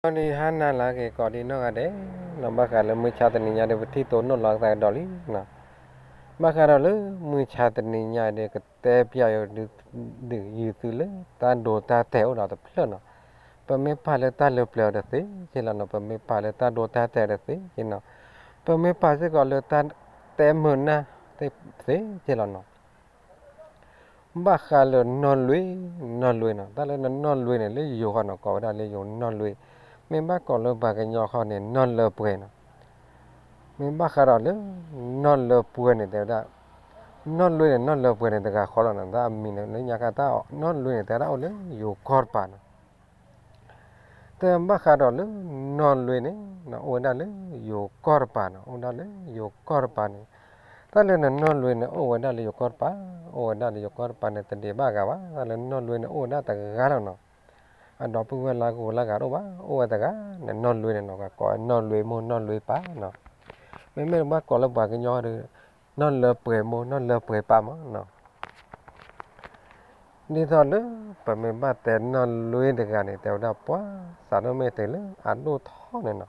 အီၤလံဟါနၤလၢအဂ့ၤကိးဒံးနီၢ်ဂၤဒဲးနီၤ, ဘၣ်ဃးလၢမုၢ်ဆါတနံၤညါဒီး ပထံၣ်တိၢ်နီၣ်လီၤသးကဒီးလံနီၤ. ဘၣ်ဃးဒီးလၢမုၢ်ဆါတနံၤညါဒီး ကတဲပျီယုာ်သုလၢတၢ်ဒိတၢ်တဲာ်အိၣ်ဒီးတဖျၢၣ်နီၤ. ပမ့ၢ်ပာ်လၢတၢ်လၢပျၢၤအီၤတသ့က့လီၤနီၤ, ပမ့ၢ်ပာ်လၢတၢ်ဒိတၢ်တဲာ်အီၤတသ့က့နီၤ, ပမ့ၢ်ပာ်စ့ၢ်ကီးလၢတၢ်တဲမုာ်နၢ်သ့က့လီၤနီၤ. ဘၣ်ဃးလၢနီၢ်လွ့, နီၢ်လွ့နီၤ, တၢ်လၢနနီၢ်လွ့န့ၣ် လၢယိၤဃီနီၤ ကိးဝဲဒၣ်လၢယိၤနီၢ်လွ့, မ့ၢ်ဘၣ်ကိးလၢပှၤကညီဃီန့ၣ် နီၢ်လၢပှဲၤနီၤ. မ့ၢ်ဘၣ်ဃးဒီးလၢ နီၢ်လၢပှဲၤန့ၣ် တဲဝဲဒၣ်, နီၢ်လွ့န့ၣ် နီၢ်လၢပှဲၤန့ၣ် တဂၤဃီလီၤနီၤ, တၢ်အမံၤန့ၣ် လၢညါခါတၢ်နီၢ်လွ့န့ၣ် တဲဝဲဒၣ်အိၣ်လၢယိၤကီၢ်တပၤနီၤ. တဲဘၣ်ဃးဒီးလၢနီၢ်လွ့န့ၣ် အိၣ်ဝဲဒၣ်လၢယိၤကီၢ်တပၤနီၤ, အိၣ်ဝဲဒၣ်လၢယိၤကီၢ်တပၤန့ၣ်, တၢ်လၢနနီၢ်လွ့န့ၣ် အိၣ်ဝဲဒၣ်လၢယိၤကီၢ်တပၤ, အိၣ်ဝဲဒၣ်လၢယိၤကီၢ်တပၤန့ၣ် တဒံးဘၣ်ဂၤဘၣ်, တၢ်လၢနီၢ်လွ့န့ၣ် အိၣ်ဝဲဒၣ်တဂၤလီၤနီၤ. အဒီပုၢ်ဝဲၢ်လၢဂိၤလၢဂၤတအိၣ်ဘၣ်, အိၣ်ဝဲတဂၤ, နနီၢ်လွ့န့ၣ်နီၤ, ပှၤကိးနီၢ်လွ့မိၢ်နီၢ်လွ့ပၢ်နီၤ. မ့မ့ၢ်ဘၣ်ကိးလၢပှၤကညီဒီး နီၢ်လၢပှဲၤမိၢ်နီၢ်လၢပှဲၤပၢ်မးနီၤ. ဒ်သိးလၢပမ့ၢ်ဘၣ်တဲနီၢ်လွ့တဂၤန့ၣ် တဲဝဲဒၣ်ပှၤ စးထီၣ်မ့ၢ်တုၤလၢအဒိၣ်ထီၣ်န့ၣ်နီၤ.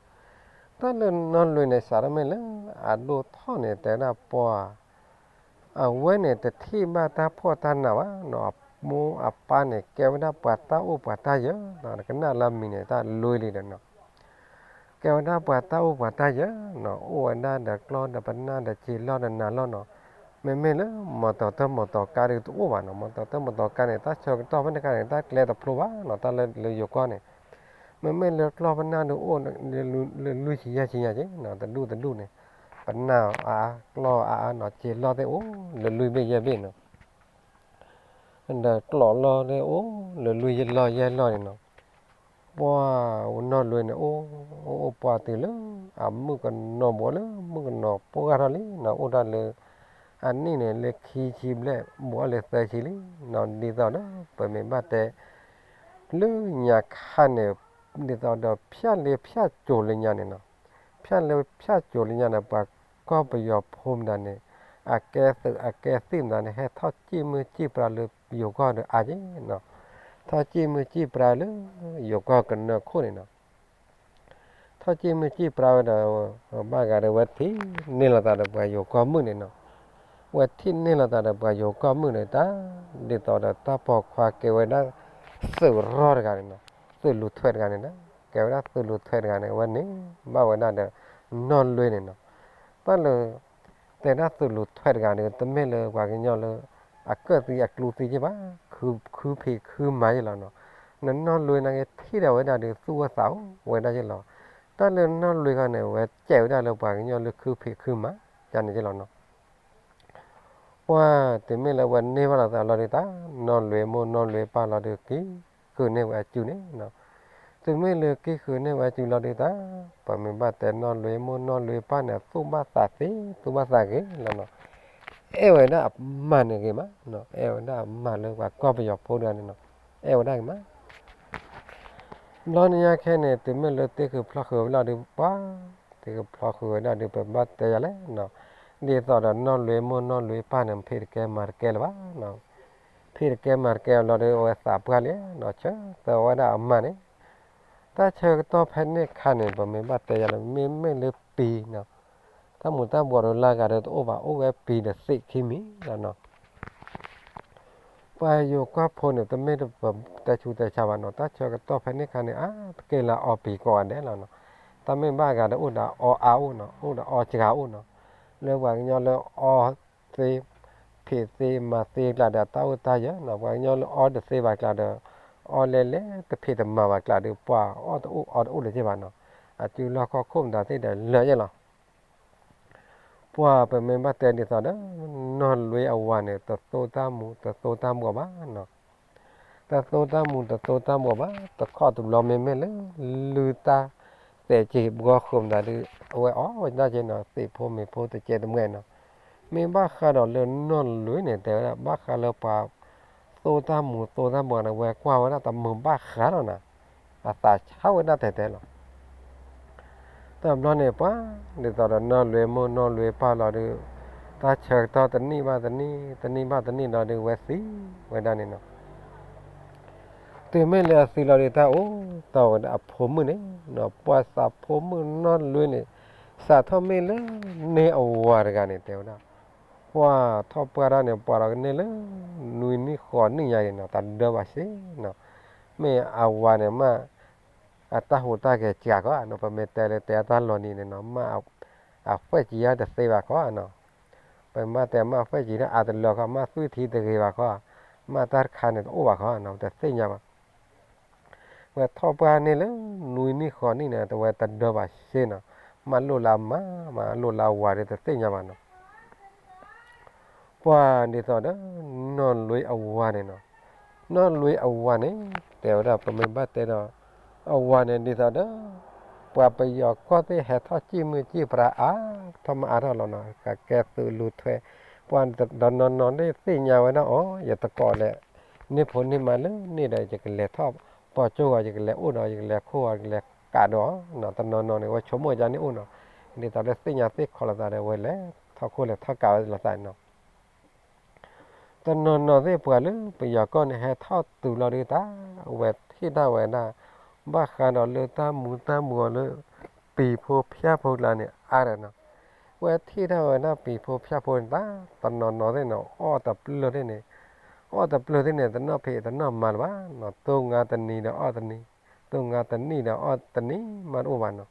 တၢ်လၢနီၢ်လွ့န့ၣ် စးထီၣ်မ့ၢ်လၢအဒိၣ်ထီၣ်န့ၣ် တဲဝဲဒၣ်ပှၤ အဝဲန့ၣ်တထံၣ်ဘၣ်တၢ်ဖှီၣ်တၢ်နးဘၣ်နီၤ, အမိၢ်အပၢ်န့ၣ် ကဲဝဲဒၣ်ပှၤတၢ်အိၣ်ပှၤတၢ်ယၢၤနီၤ, ကနၣ်လၢအမံၤန့ၣ် တၢ်လွ့လံဒီးနီၤ. ကဲဝဲဒၣ်ပှၤတၢ်အိၣ်ပှၤတၢ်ယၢၤနီၤ, အိၣ်ဝဲဒၣ်ဒီးကျီၢ်ဒီးပနၢ်ဒီးစ့လီၢ်ဒီးနၤလီၢ်နီၤ. မ့မ့ၢ်လၢ မီတီၤတၢ်မီတီၤကါဒီးတအိၣ်ဘၣ်နီၤ, မီတီၤတၢ်မီတီၤကါန့ၣ် တၢ်ဆၢကတီၢ်ဖဲန့ၣ်ခါန့ၣ် တၢ်ကျဲတဖျိဘၣ်နီၤ, တၢ်လၢယိၤကီၢ်န့ၣ် မ့မ့ၢ်လၢကျီၢ်ပနၢ်ဒီးအိၣ် လၢလွံၢ်ဆံယဲၢ်ဆံညါက့နီၤ, တဒူၣ်တဒူၣ်န့ၣ် ပနၢ်အါအါ ကျီၢ်အါအါနီၤ, စ့လီၢ်သ့ၣ်အိၣ်လၢလွံၢ်ဘ့ၣ်ယဲၢ်ဘ့ၣ်နီၤ, ဒီးကျီၢ်လီၢ်သ့ၣ်အိၣ်လၢလွံၢ်ယဲၢ်လီၢ်ယဲၢ်လီၢ်န့ၣ်နီၤ. ပှၤနီၢ်လွ့န့ၣ် အိၣ်အိၣ်ပှၤတုၤလၢ အမုၣ်ကနီၤဘှီးလၢမုၣ်ကနီၤပှၢ်ထီၣ်လံနီၤ, အိၣ်ဒၣ်လၢ အနံၣ်န့ၣ်လၢခံဆံဘျဲၣ် ဘှီးလၢသၢဆံလံနီၤ, ဒ်သိးဒီး ပမ့ၢ်ဘၣ်တဲ လၢညါခါန့ၣ် ဒ်သိးဒီးဖၠၣ်လ့ဖၠၣ်ကိၤလၢညါန့ၣ်နီၤ, ဖၠၣ်လ့ဖၠၣ်ကိၤလၢညါန့ၣ် ပှၤကီၢ်ပယီၤဖိမတၤန့ၣ် အကဲသုးအကဲသံၣ်မတၤန့ၣ် ဟဲထီၣ်စံၣ်မုၢ်စံၣ်ပြါလၢယိၤကီၢ်ဒီးအါက့နီၤ, ထီၣ်စံၣ်မုၢ်စံၣ်ပြါလၢ ယိၤကီၢ်ကနၢခိၣ်န့ၣ်နီၤ. ထီၣ်စံၣ်မုၢ်စံၣ်ပြါဝဲဒီး ဘၣ်ဂၤဒီးဝဲထံၣ်န့ၢ်လိာ်သးဒီးပှၤယိၤကီၢ်မုၣ်န့ၣ်နီၤ, ဝဲထံၣ်န့ၢ်လိာ်သးဒီးပှၤယိၤကီၢ်မုၣ်န့ၣ် တၢ် ဒ်သိးဒီးတၢ်ပိာ်ခွါကဲဝဲဒၣ် သုးရီၢ်တဂၤန့ၣ်နီၤ, သုးလူၤထွဲတဂၤန့ၣ်ဒီး ကဲဝဲဒၣ်သုးလူၤထွဲတဂၤန့ၣ် အဝဲန့ၢ်ဘၣ်ဝဲဒၣ်ဒီး နီၢ်လွ့န့ၣ်နီၤ. တၢ်လၢ တဲဒၣ်သုးလူၤထွဲတဂၤန့ၣ် တမ့ၢ်လၢပှၤကညီလၢ အကၢၣ်သံအကျူသံက့ဘၣ်, ခုဖံးခုမၤယ့ၢ်လီၤနီၤ. နနီၢ်လွ့န့ၣ်က့ ထံၣ်ဒီးဝဲဒၣ်ဒီးသူၣ်အိၣ်သးအိၣ်ဝဲဒၣ်ယ့ၢ်လီၤ. တၢ်လၢနီၢ်လွ့ခီန့ၣ် ဝဲကဲဝဲဒၣ်လၢပှၤကညီလၢခုဖံးခုမၤ ကန့ၣ်ယ့ၢ်လီၤနီၤ. ပှၤတမ့ၢ်လၢဝဲန့ၢ်ဘၣ်လိာ်သးလီၤဒုးတၢ် နီၢ်လွ့မိၢ်နီၢ်လွ့ပၢ်လီၤဒုး က့ၤဃုာ်န့ၢ်ဝဲအစုန့ၣ်နီၤ. တမ့ၢ်လၢက့ၤဃုာ်န့ၢ်ဝဲအစုလီၤဒုးတၢ် ပမ့ၢ်ဘၣ်တဲနီၢ်လွ့မိၢ်နီၢ်လွ့ပၢ်န့ၣ် သူၣ်ဘၣ်သးသ့ သူၣ်ဘၣ်သးဂ့ၤလီၤနီၤ. အဲၣ်ဝဲဒၣ်အမါန့ၣ်ဂ့ၤမး, အဲၣ်ဝဲဒၣ်အမါလၢပှၤကီၢ်ပယီၤဖိတဂၤန့ၣ်နီၤ, အဲၣ်ဝဲဒၣ်ဂ့ၤမး. ဘျီန့ၣ်ညါခဲန့ၣ် တမ့ၢ်လၢတ့ဃုာ်ဖျီဃုာ်ဝဲလီၤဒုး ပှၤတ့ဃုာ်ဖျီဃုာ်ဝဲဒၣ်ဒုး ပဘၣ်တဲယၤလဲၣ်နီၤ. ဒ်သိးဒီးနီၢ်လွ့မိၢ်နီၢ်လွ့ပၢ်န့ၣ် ဖံးတကဲမၤတကဲလၢၤဘၣ်နီၤ. ဖံးတကဲမၤတကဲလီၤဒုး အဝဲသးပှၢ်လံနီၤ, ဆၢသၢဝဲဒၣ်အမါန့ၣ်. တၢ်ဆၢကတီၢ်ဖဲန့ၣ်ခါန့ၣ် ပမ့ၢ်ဘၣ်တဲယၤလဲၣ် မ့မ့ၢ်လၢပံၤနီၤ, တၢ်မူၤတၢ်ဘှီးဒီးလၢအဂၤဒီးတအိၣ်ဘၣ် အိၣ်ဝဲပံၤဒီးသ့ၣ်ခံမံၤလီၤနီၤ. ပှၤယိၤကီၢ်ဖိန့ၣ် တမ့ၢ်တတဲဆူးတဲဆါဘၣ်နီၤ, တၢ်ဆၢကတီၢ်ဖဲန့ၣ်ခါန့ၣ် အါ တကဲလၢအီပံၤကိးဂၤဒဲးလီၤနီၤ. တၢ်မ့ၢ်ဘၣ်ဂၤဒီးအိၣ်ဒီးအီအါအိၣ်နီၤ, အိၣ်ဒီးအီစှၤအိၣ်နီၤ. လၢပှၤကညီလၢအီသ့ ဖံးသ့မၤသ့ကျါဒီးတၢ်အိၣ်တၢ်ယၢၤနီၤ, ပှၤကညီလၢအီတသ့ဘၣ်ကျါဒီး အီလဲလဲတဖံးတမၤဘၣ်ကျါဒီး ပှၤအီၣ်တအိၣ်အီတအိၣ်လၢၤက့ဘၣ်နီၤ. အစုလီၢ်ခီၣ်ခိၣ်မတၤသ့ၣ်ဒီးလၢာ်ယဲၢ်လီၤ. ပှၤပမ့ၢ်ဘၣ်တဲဒ်သိးဒီး နီၢ်လွ့အဝၤန့ၣ် တသိတၢ်မူၤတသိတၢ်ဘှီးဘၣ်နီၤ. တသိတၢ်မူၤတသိတၢ်ဘှီးဘၣ်, တခီတဘျီမ့မ့ၢ်လၢ လုၢ်တၢ်သဲးက့ၤဘှီဃုာ်မတၤဒီး အဝဲအီၣ်ဝဲဒၣ်က့နီၤ, သ့ၣ်ဖိမ့ၤဖိတကဲတမှဲနီၤ. မ့ၢ်ဘၣ်ဃးဒီးလၢနီၢ်လွ့န့ၣ် တဲဝဲဒၣ် ဘၣ်ဃးလၢပှၤ သိတၢ်မူၤသိတၢ်ဘှီးန့ၣ် ဝဲကွၢ်ဝဲဒၣ်တမုာ်ဘၣ်ဃးလီၤနီၤ, အသးဆါဝဲဒၣ်တဲတဲလီၤ. တဘျီန့ၣ်ပှၤ ဒ်သိးဒီးနီၢ်လွ့မိၢ်နီၢ်လွ့ပၢ်လီၤဒီး တၢ်ဆၢကတီၢ်တနံၣ်ဘၣ်တနံၣ် တနံၣ်ဘၣ်တနံၣ်လီၤဒီး ဝဲသံဝဲဒၣ်န့ၣ်နီၤ. တုၤမ့ၢ်လၢအသံလီၤဒီး တၢ်အိၣ်တီၢ်ဝဲဒၣ်အဖိမုၣ်န့ၣ်နီၤ, ပှၤသးဖိမုၣ်နီၢ်လွ့န့ၣ် စးထီၣ်မ့ၢ်လၢန့ၢ်အဝၤတဂၤန့ၣ် တဲဝဲဒၣ်, ပှၤထီၣ်ပှၢ်တၢ်န့ၣ် ပှၤဒီးကန့ၢ်လၢ နွံနံၣ်ဃိးနံၣ်ညါအံၤနီၤ, တၢ်ဒၢဘၣ်စ့နီၤ, မ့ၢ်အဝၤန့ၣ်မး အတၢ်ဟူးတၢ်ဂဲၤစှၤကီးနီၤ, ပမ့ၢ်တဲလၢတဲအတၢ်လီၤနံၤန့ၣ်နီၤ, မ့ၢ်အ အဃဲၣ်ကံၤတသ့ဘၣ်ကီးနီၤ, ပမ့ၢ်တဲမ့ၢ်အဃဲၣ်ကံၤန့ၣ် အတလၢာ်ကီး, မ့ၢ်သွံၣ်ထံတဂ့ၤဘၣ်ကီး, မ့ၢ်တၢ်တခါန့ၣ်တအိၣ်ဘၣ်ကီးနီၤ, ပတသ့ၣ်ညါဘၣ်. ဝဲထီၣ်ပှၢ်န့ၢ်လၢ နွံနံၣ်ဃိးနံၣ်န့ၣ် တဝဲတဒၢဘၣ်စ့နီၤ, မ့ၢ်လိၣ်လၢအမါ မ့ၢ်လိၣ်လၢအဝၤဒီးတသ့ၣ်ညါဘၣ်နီၤ. ပှၤဒ်သိးဒီး နီၢ်လွ့အဝၤန့ၣ်နီၤ, နီၢ်လွ့အဝၤန့ၣ် တဲဝဲဒၣ် ပမ့ၢ်ဘၣ်တဲဒီး အဝၤန့ၣ်ဒ်သိးဒီး ပှၤပယီၤကီၢ်သ့ၣ်ဟဲထီၣ်စံၣ်မုၢ်စံၣ်ပြါအါထီၣ်မးအါထီၣ်လီၤနီၤ, ကကဲသုးလူၤထွဲ, ပှၤတနီၤနီၤန့ၣ်သ့ၣ်ညါဝဲဒၣ်အီၤ, ယတကိးလဲၣ် န့ၢ်ဖိန့ၢ်မါလၢန့ၣ်ဒီး ယကလဲၤထီၣ်ပီၢ်ကၠိဂီၤ, ယကလဲၤအိၣ်ဒီး ယကလဲၤခိၣ်ဂီၤ, ယကလဲၤကးဒီးအီၤနီၤ, တနီၤနီၤန့ၣ် ဝဲဆိကမိၣ်ဒ်န့ၣ်အိၣ်နီၤ, ဒ်သိးလၢသ့ၣ်ညါသ့ၣ်ခီလိာ်သးဒီး ဝဲလဲၤထီၣ်ခိၣ်လဲၤထီၣ်ကးဝဲလိာ်သးနီၤ. တနီၤနီၤသ့ၣ်ပှၤလၢပယီၤကီၢ်န့ၣ် ဟဲထီၣ်တုၤလီၤဒုးတၢ်, အဝဲထံၣ်တၢ်ဝဲဒၣ် ဘၣ်ဃးဒီးလၢတၢ်မူတၢ်မူအီၤလၢ ပံၤဖိဖၠၣ်ဖိကျါန့ၣ် အါဒီးနီၤ, ဝဲထံၣ်တၢ်ဝဲဒၣ်ပံၤဖိဖၠၣ်ဖိန့ၣ်တၢ်, တနီၤနီၤသ့ၣ်န့ၣ် အီၣ်တပျၢၢ်သ့ၣ်န့ၣ်, အီၣ်တပျၢၢ်သ့ၣ်န့ၣ် တနီၣ်ဖံးတနီၣ်မၤလၢၤဘၣ်နီၤ, တိၢ်ငါတနံၤဒီးအီၣ်တနံၤ, တိၢ်ငါတနံၣ်ဒီးအီၣ်တနံၤမးတအိၣ်ဘၣ်နီၤ.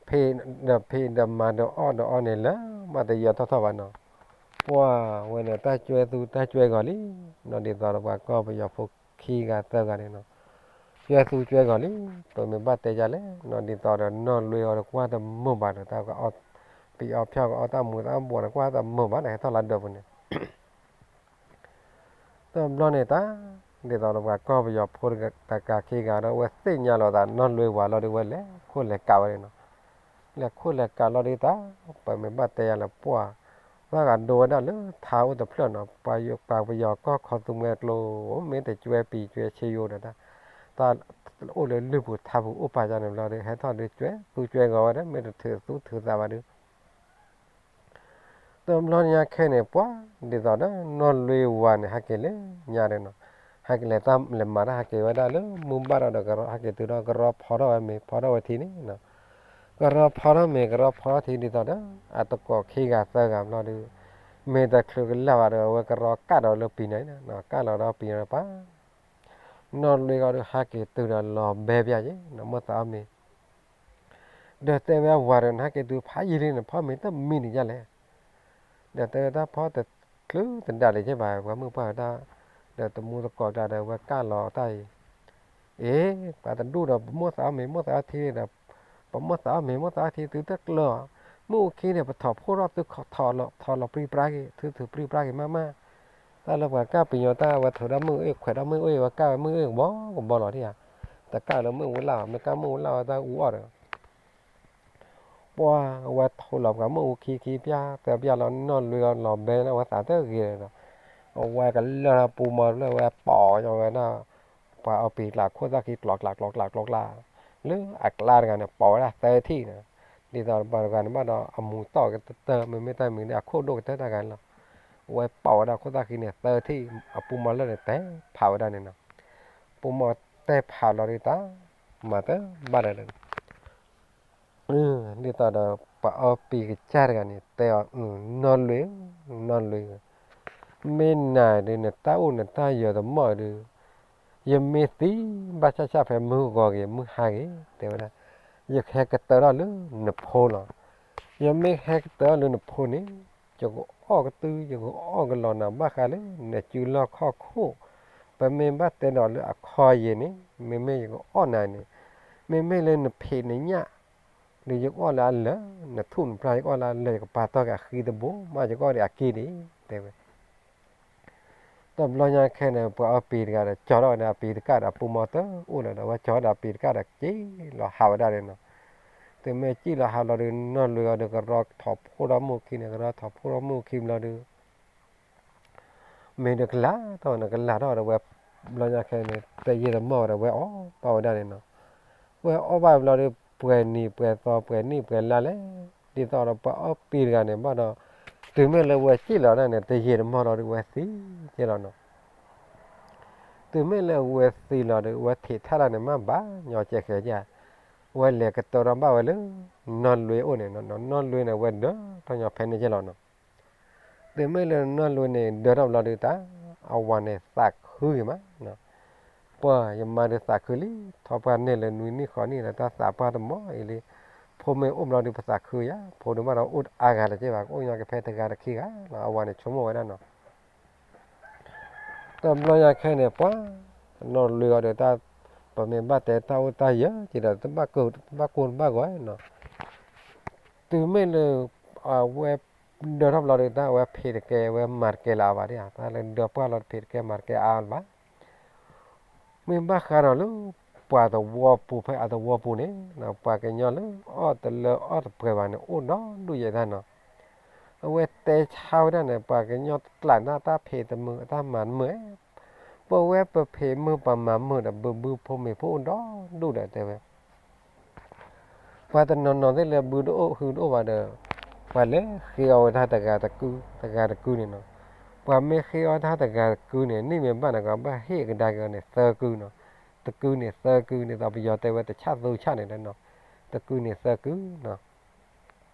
ဖံးဒီးဖံးဒီးမၤဒီးအီၣ်ဒီးအီန့ၣ် လၢမးတယၢၤထီၣ်ထီၣ်ဘၣ်နီၤ, ပှၤဝဲန့ၣ် တၢ်ကွဲသူတၢ်ကွဲဂီၤလံနီၤ, ဒ်သိးဒီးပှၤကီၢ်ပယီၤဖိခံဂၤသၢဂၤန့ၣ်နီၤ, ကွဲသူကွဲဂီၤလံ, ပမ့ၢ်ဘၣ်တဲယၤလဲၣ်နီၤ, ဒ်သိးဒီးနီၢ်လွ့အီၤဒီးကွၢ်တမုာ်ဘၣ်ဒီး တၢ်ကအီၣ်ပံၤအီၣ်ဖၠၣ်ကအီၣ်တၢ်မူတၢ်ဘှီးန့ၣ် ကွၢ်တမုာ်ဘၣ်ဒီး ဟဲထီၣ်လၢဒၢးပူၤန့ၣ် တဘျီန့ၣ်တၢ်, ဒ်သိးဒီးပှၤကီၢ်ပယီၤဖိတဂၤခံဂၤဒီး ဝဲသ့ၣ်ညါလီၤသးနီၢ်လွ့ဝၤလီၤဒီး ဝဲလဲၤခိၣ်လဲၤကးဝဲန့ၣ်နီၤ, လဲၤခိၣ်လဲၤကးလီၤဒုးတၢ်, ပမ့ၢ်ဘၣ်တဲယၤလၢပှၤ, တၢ်ဂၤဒိဝဲဒၣ်လၢထါအိၣ်တဖျၢၣ်နီၤ, ပှၤပယီၤကီၢ်ခီသူမှဲကျိ, မ့ၢ်တကွဲပံၤကွဲဆ့ယိဒီးတၢ်, တၢ်အိၣ်လၢလုၢ်ပူၤထါပူၤအိၣ်ပာ်ယၤန့ၣ်ဘျီဒီး ဟဲထီၣ်ဒုးကွဲသူကွဲဂီၤဝဲဒီး မ့ၢ်တထုးသူထုးသးဘၣ်ဒုး တဘျီညါခဲန့ၣ် ပှၤဒ်သိးဒီးနီၢ်လွ့ဝၤန့ၣ် ဟဲက့ၤလၢညါဒီးနီၤ, ဟဲက့ၤလဲၤတၢ်လဲၤမၤတၢ် ဟဲက့ၤဝဲဒၣ်လၢမုၢ်ဘၣ်ဒီး ကရီဟဲက့ၤတုၤဒီး ကရီဖီထီၣ်ဝဲမ့ၤ ဖီထီၣ်ဝဲထံန့ၣ်နီၤ, ကရီဖီထီၣ်မ့ၤ ကရီဖီထီၣ်ထံ ဒ်သိးဒီး အတကိးခံဂၤသၢဂၤဘျီဒီး မ့ၢ်တချုးကလၢ်ဘၣ်ဒီး အဝဲကရီကၣ်ဒီးလၢပံၤန့ၣ်, ကၣ်လီၤဒီးပံၤဒီးပှၤ နီၢ်လွ့ကီးဒီး ဟဲက့ၤတုၤဒီးလီၤဘဲပျၢ်က့ၤနီၤ, မိၢ်သးအီၣ်မ့ၤ ဒီးတဲဝဲအဝၤဒီး နဟဲက့ၤတုၤဖးယံာ်လံန့ၣ် ဖီမ့ၤတမံၤန့ၣ်ဒ်လဲၣ်, ဒီးတဲဝဲတၢ်ဖီတချုးတဒါလၢၤဘၣ် ပှၤမုၣ်ပှၢ်ဝဲဒၣ်, ဒီးတမူတကိးကျါဒီး ဝဲကၣ်လီၤတၢ်အံၤ, အ့ ပှၤတဒူၣ်ဒီး ပမိၢ်သးအီၣ်မ့ၤ မိၢ်သးအီၣ်ထံဒီး, ပမိၢ်သးအီၣ်မ့ၤ မိၢ်သးအီၣ်ထံ သုတကျၢၤ, မုၢ်အူခံန့ၣ် ပထီၣ်ဖှိၣ်ထီၣ်သု ထီၣ်လီၤပြံပြါက့ၤ ထုးထုးပြံပြါက့ၤမးမး, တၢ်လၢပှၤကၣ်ပယီၤတၢ် ဝဲထုးဒီးမုၢ်အ့ၣ် ခွဲးဒီးမုၢ်အ့ၣ် ဝဲကၣ်ဝဲမုၢ်အ့ၣ်ကဘီကဘီလီၤဒ်ဧါ, တကၣ်လၢမုၢ်ဝူလၢ်ဘၣ် မ့ၢ်ကၣ်မုၢ်ဝူလၢ်ဝဲတၢ်အူအီၣ်ဒီး ပှၤဝဲထိးလီၤပှၤမုၢ်အူခံခံပျၢ်သၢပျၢ်လီၤ နီၢ်လွ့အီၤလီၤဘဲလၢအဝဲသးတဂ့ၤဒီး, အဝဲကလၢာ်ထီၣ်ပူၤမီၤလၢဝဲပိာ်ညီဝဲဒၣ်, ပှၤအီပံၤကျါခိၣ်သၣ်ခံကျီကျါကျီကျါကျီကျါ, လၢအကျါတဂၤန့ၣ် ပိာ်ဝဲဒၣ်သၢထံၣ်န့ၣ်, ဒ်သိးပှၤတဂၤန့ၣ်ဘၣ်ဒီး အမူၤတီၢ်ကတၢၢ် မ့မ့ၢ်တၢ်မံၤဒီး အခိၣ်ဒိၣ်ကတၢၢ်တၢ်ဂၤန့ၣ်လီၤ, အဝဲပိာ်ဝဲဒၣ်ခိၣ်သၣ်ခံန့ၣ်သၢထံၣ် အပူၤမီၤလၢာ်န့ၣ် တဲဖးဝဲဒၣ်န့ၣ်နီၤ, ပူၤမီၤတဲဖးလီၤဒုးတၢ်, မၤတဘၣ်ဒီး ဒ်သိးဒီး ပှၤအီပံၤကစၢ်တဂၤန့ၣ် တဲအီၤ, နီၢ်လွ့ဧၢ, နီၢ်လွ့ဧၢ, မ့ၢ်နၤဒုးနတၢ်အိၣ်နတၢ်ယၢၤတမီၢ်ဒုး, ယမ့ၢ်သံဘၣ်ဆၣ်ဆၣ်ဖဲမုၢ်ဂီၤက့ၤမုၢ်ဟါက့ၤ တဲဝဲဒၣ်, ယကဟဲကတၢၢ်ထီၣ်လၢနဖိလီၤ. ယမ့ၢ်ဟဲကတၢၢ်ထီၣ်လၢနဖိန့ၣ် ယကအီၣ်ကတုၤ ယကအီၣ်ကလီၤနၤဘၣ်ဃးလၢနစုလီၢ်ခီၣ်ခိၣ်, ပမ့ၢ်ဘၣ်တဲဒီးလၢအခီယဲၢ်န့ၣ် မ့မ့ၢ်ယကအီၣ်နၤန့ၣ်, မ့မ့ၢ်လၢနဖံးနညၣ် ဒီးယကအီၣ်လၢအလၢာ်, နထူၣ်နဖျါယကအီၣ်လၢအလၢာ် ယကပာ်တီၢ်က့ၤအဃံတဘိ မ့ၢ်ယကအီၣ်ဒီးအက့ၢ်န့ၣ် တဲဝဲ. တဘျီညါခဲန့ၣ် ပှၤအီပံၤတဂၤဒီး ကၠီထီၣ်ဝဲဒၣ်အပံၤတကၣ်ဒီး အပူၤမီၤတအိၣ်လၢၤဒီး ဝဲကၠီထီၣ်ဒီးအပံၤတကၣ်ဒီး က့ၤလီၤဟးဝဲဒၣ်န့ၣ်နီၤ. တုၤမ့ၢ်က့ၤလီၤဟးလီၤဒီး နီၢ်လွ့အီၤဒီး ကရီထီၣ်ဖှိၣ်ထီၣ်မုၢ်ခံန့ၣ် ကရီထီၣ်ဖှိၣ်ထီၣ်မုၢ်ခံဘျီဒီး မ့ၢ်ဒီးကလၤထီၣ်ဝဲန့ၣ် ကလၤထီၣ်ဝဲဒီးဝဲ ဘျီညါခဲန့ၣ် တယံာ်တမီၢ်ဝဲဒီး ဝဲအီၣ်ဘၣ်ဝဲဒၣ်န့ၣ်နီၤ. ဝဲအီၣ်ဘၣ်ဘျီဒီး ပှဲၤနံၤပှဲၤသီ ပှဲၤနံၣ်ပှဲၤလါလဲၣ်, ဒ်သိးဒီးပှၤအီပံၤတဂၤန့ၣ်ဘၣ်ဒီး တုၤမ့ၢ်လၢဝဲက့ၤလီၤဒၣ်န့ၣ် တယံာ်တမီၢ်လီၤဒီး ဝဲသံက့ၤလီၤနီၤ. တုၤမ့ၢ်လၢအဝဲသံလီၤဒီး အဝဲထံးထၣ်တၢ်န့ၣ် မ့ၢ်ဘၣ်ညီကဲဃဲၤဧါ, အဝဲလဲၤကတၢၢ်ထီၣ်ဘၣ်ဝဲလၢ နီၢ်လွ့အိၣ်န့ၣ်, နီၢ်လွ့န့ၣ် အဝဲဒၢထီၣ်ညီဖဲန့ၣ်ကဲလီၤနီၤ. တုၤမ့ၢ်လၢနီၢ်လွ့န့ၣ် ဒၢထီၣ်ဘျီဒုးတၢ်, အဝၤန့ၣ်သးခုဂ့ၤမး, ပှၤယမါဒုးသးခုလံ, ထီၣ်ပှၢ်န့ၢ်လၢနွံနံၣ်ဃိးနံၣ်ဒီး တၢ်သးပှၢ်တမီၢ်အံၤလံ, ဖိမ့ၢ်အိၣ်ဘျီဒုး ပသးခုယၤ, ဖိဒုးဘၣ်ဒီးအိၣ်အါဂၤလၢၤကဲဘၣ်, ကအိၣ်ညီကဖဲတဂၤတခံဂၤလီၤ, အဝၤန့ၣ်ဆိကမိၣ်ဝဲဒၣ်နီၤ. တဘျီညါခဲန့ၣ် ပှၤနီၢ်လွ့အီၤဒီးတၢ်, ပမ့ၢ်ဘၣ်တဲတၢ်အိၣ်တၢ်ယၢၤက့ၤဒီး တဘၣ်ကိၢ်တဘၣ်ဂီၤနီၤ. တုၤမ့ၢ်လၢ အဝဲဒၢထီၣ်ဘျီဒီး တၢ်အဝဲဖံးတကဲ အဝဲမၤတကဲလၢၤအါဘၣ်ဒၣ်ဧါ, တၢ်လၢဒၢပှၢ်လီၤတဖံးတကဲမၤတကဲအါလၢၤဘၣ်. မ့ၢ်ဘၣ်ဃးဒီးလၢ ပှၤသဝီပူၤဖဲအသဝီပူၤန့ၣ်, ပှၤကညီလၢအီၣ်တလၢအီၣ်တပှဲၤဘၣ်န့ၣ် အိၣ်ဒီဒူၣ်ယဲၢ်တၢ်နီၤ. အဝဲတဲဆါဝဲဒၣ်န့ၣ် ပှၤကညီတကျးန့ၣ် တၢ်ဖံးတမုာ် တၢ်မၤတမုာ်, ပဝဲပဖံးမုာ်ပမၤမုာ်ဒီး ဘုဘုဖိမ့ၤဖိအိၣ်ဒီဒူၣ်ဒီးတဲဝဲ ပှၤတနီၤနီၤသ့ၣ်လၢဘုတအိၣ်ဟုတအိၣ်ဘၣ်ဒီး ပှၤလဲၤဃ့အီၣ်ဝဲတၢ်တဂၤတကု, တဂၤတကုန့ၣ်နီၤ. ပှၤမ့ၢ်ဃ့အီၣ်တၢ်တဂၤတကုန့ၣ် နံၣ်မ့ၢ်ဘၣ်န့ၣ် ကဘၣ်ဟ့ၣ်ကဒါက့ၤအီၤန့ၣ် သၢကုနီၤ. တကုန့ၣ်သၢကုန့ၣ် ဒ်သိးပယီၤတဲဝဲတဆၣ်သူဆၣ်န့ၣ်ဒီးနီၤ, တကုန့ၣ်သၢကုနီၤ.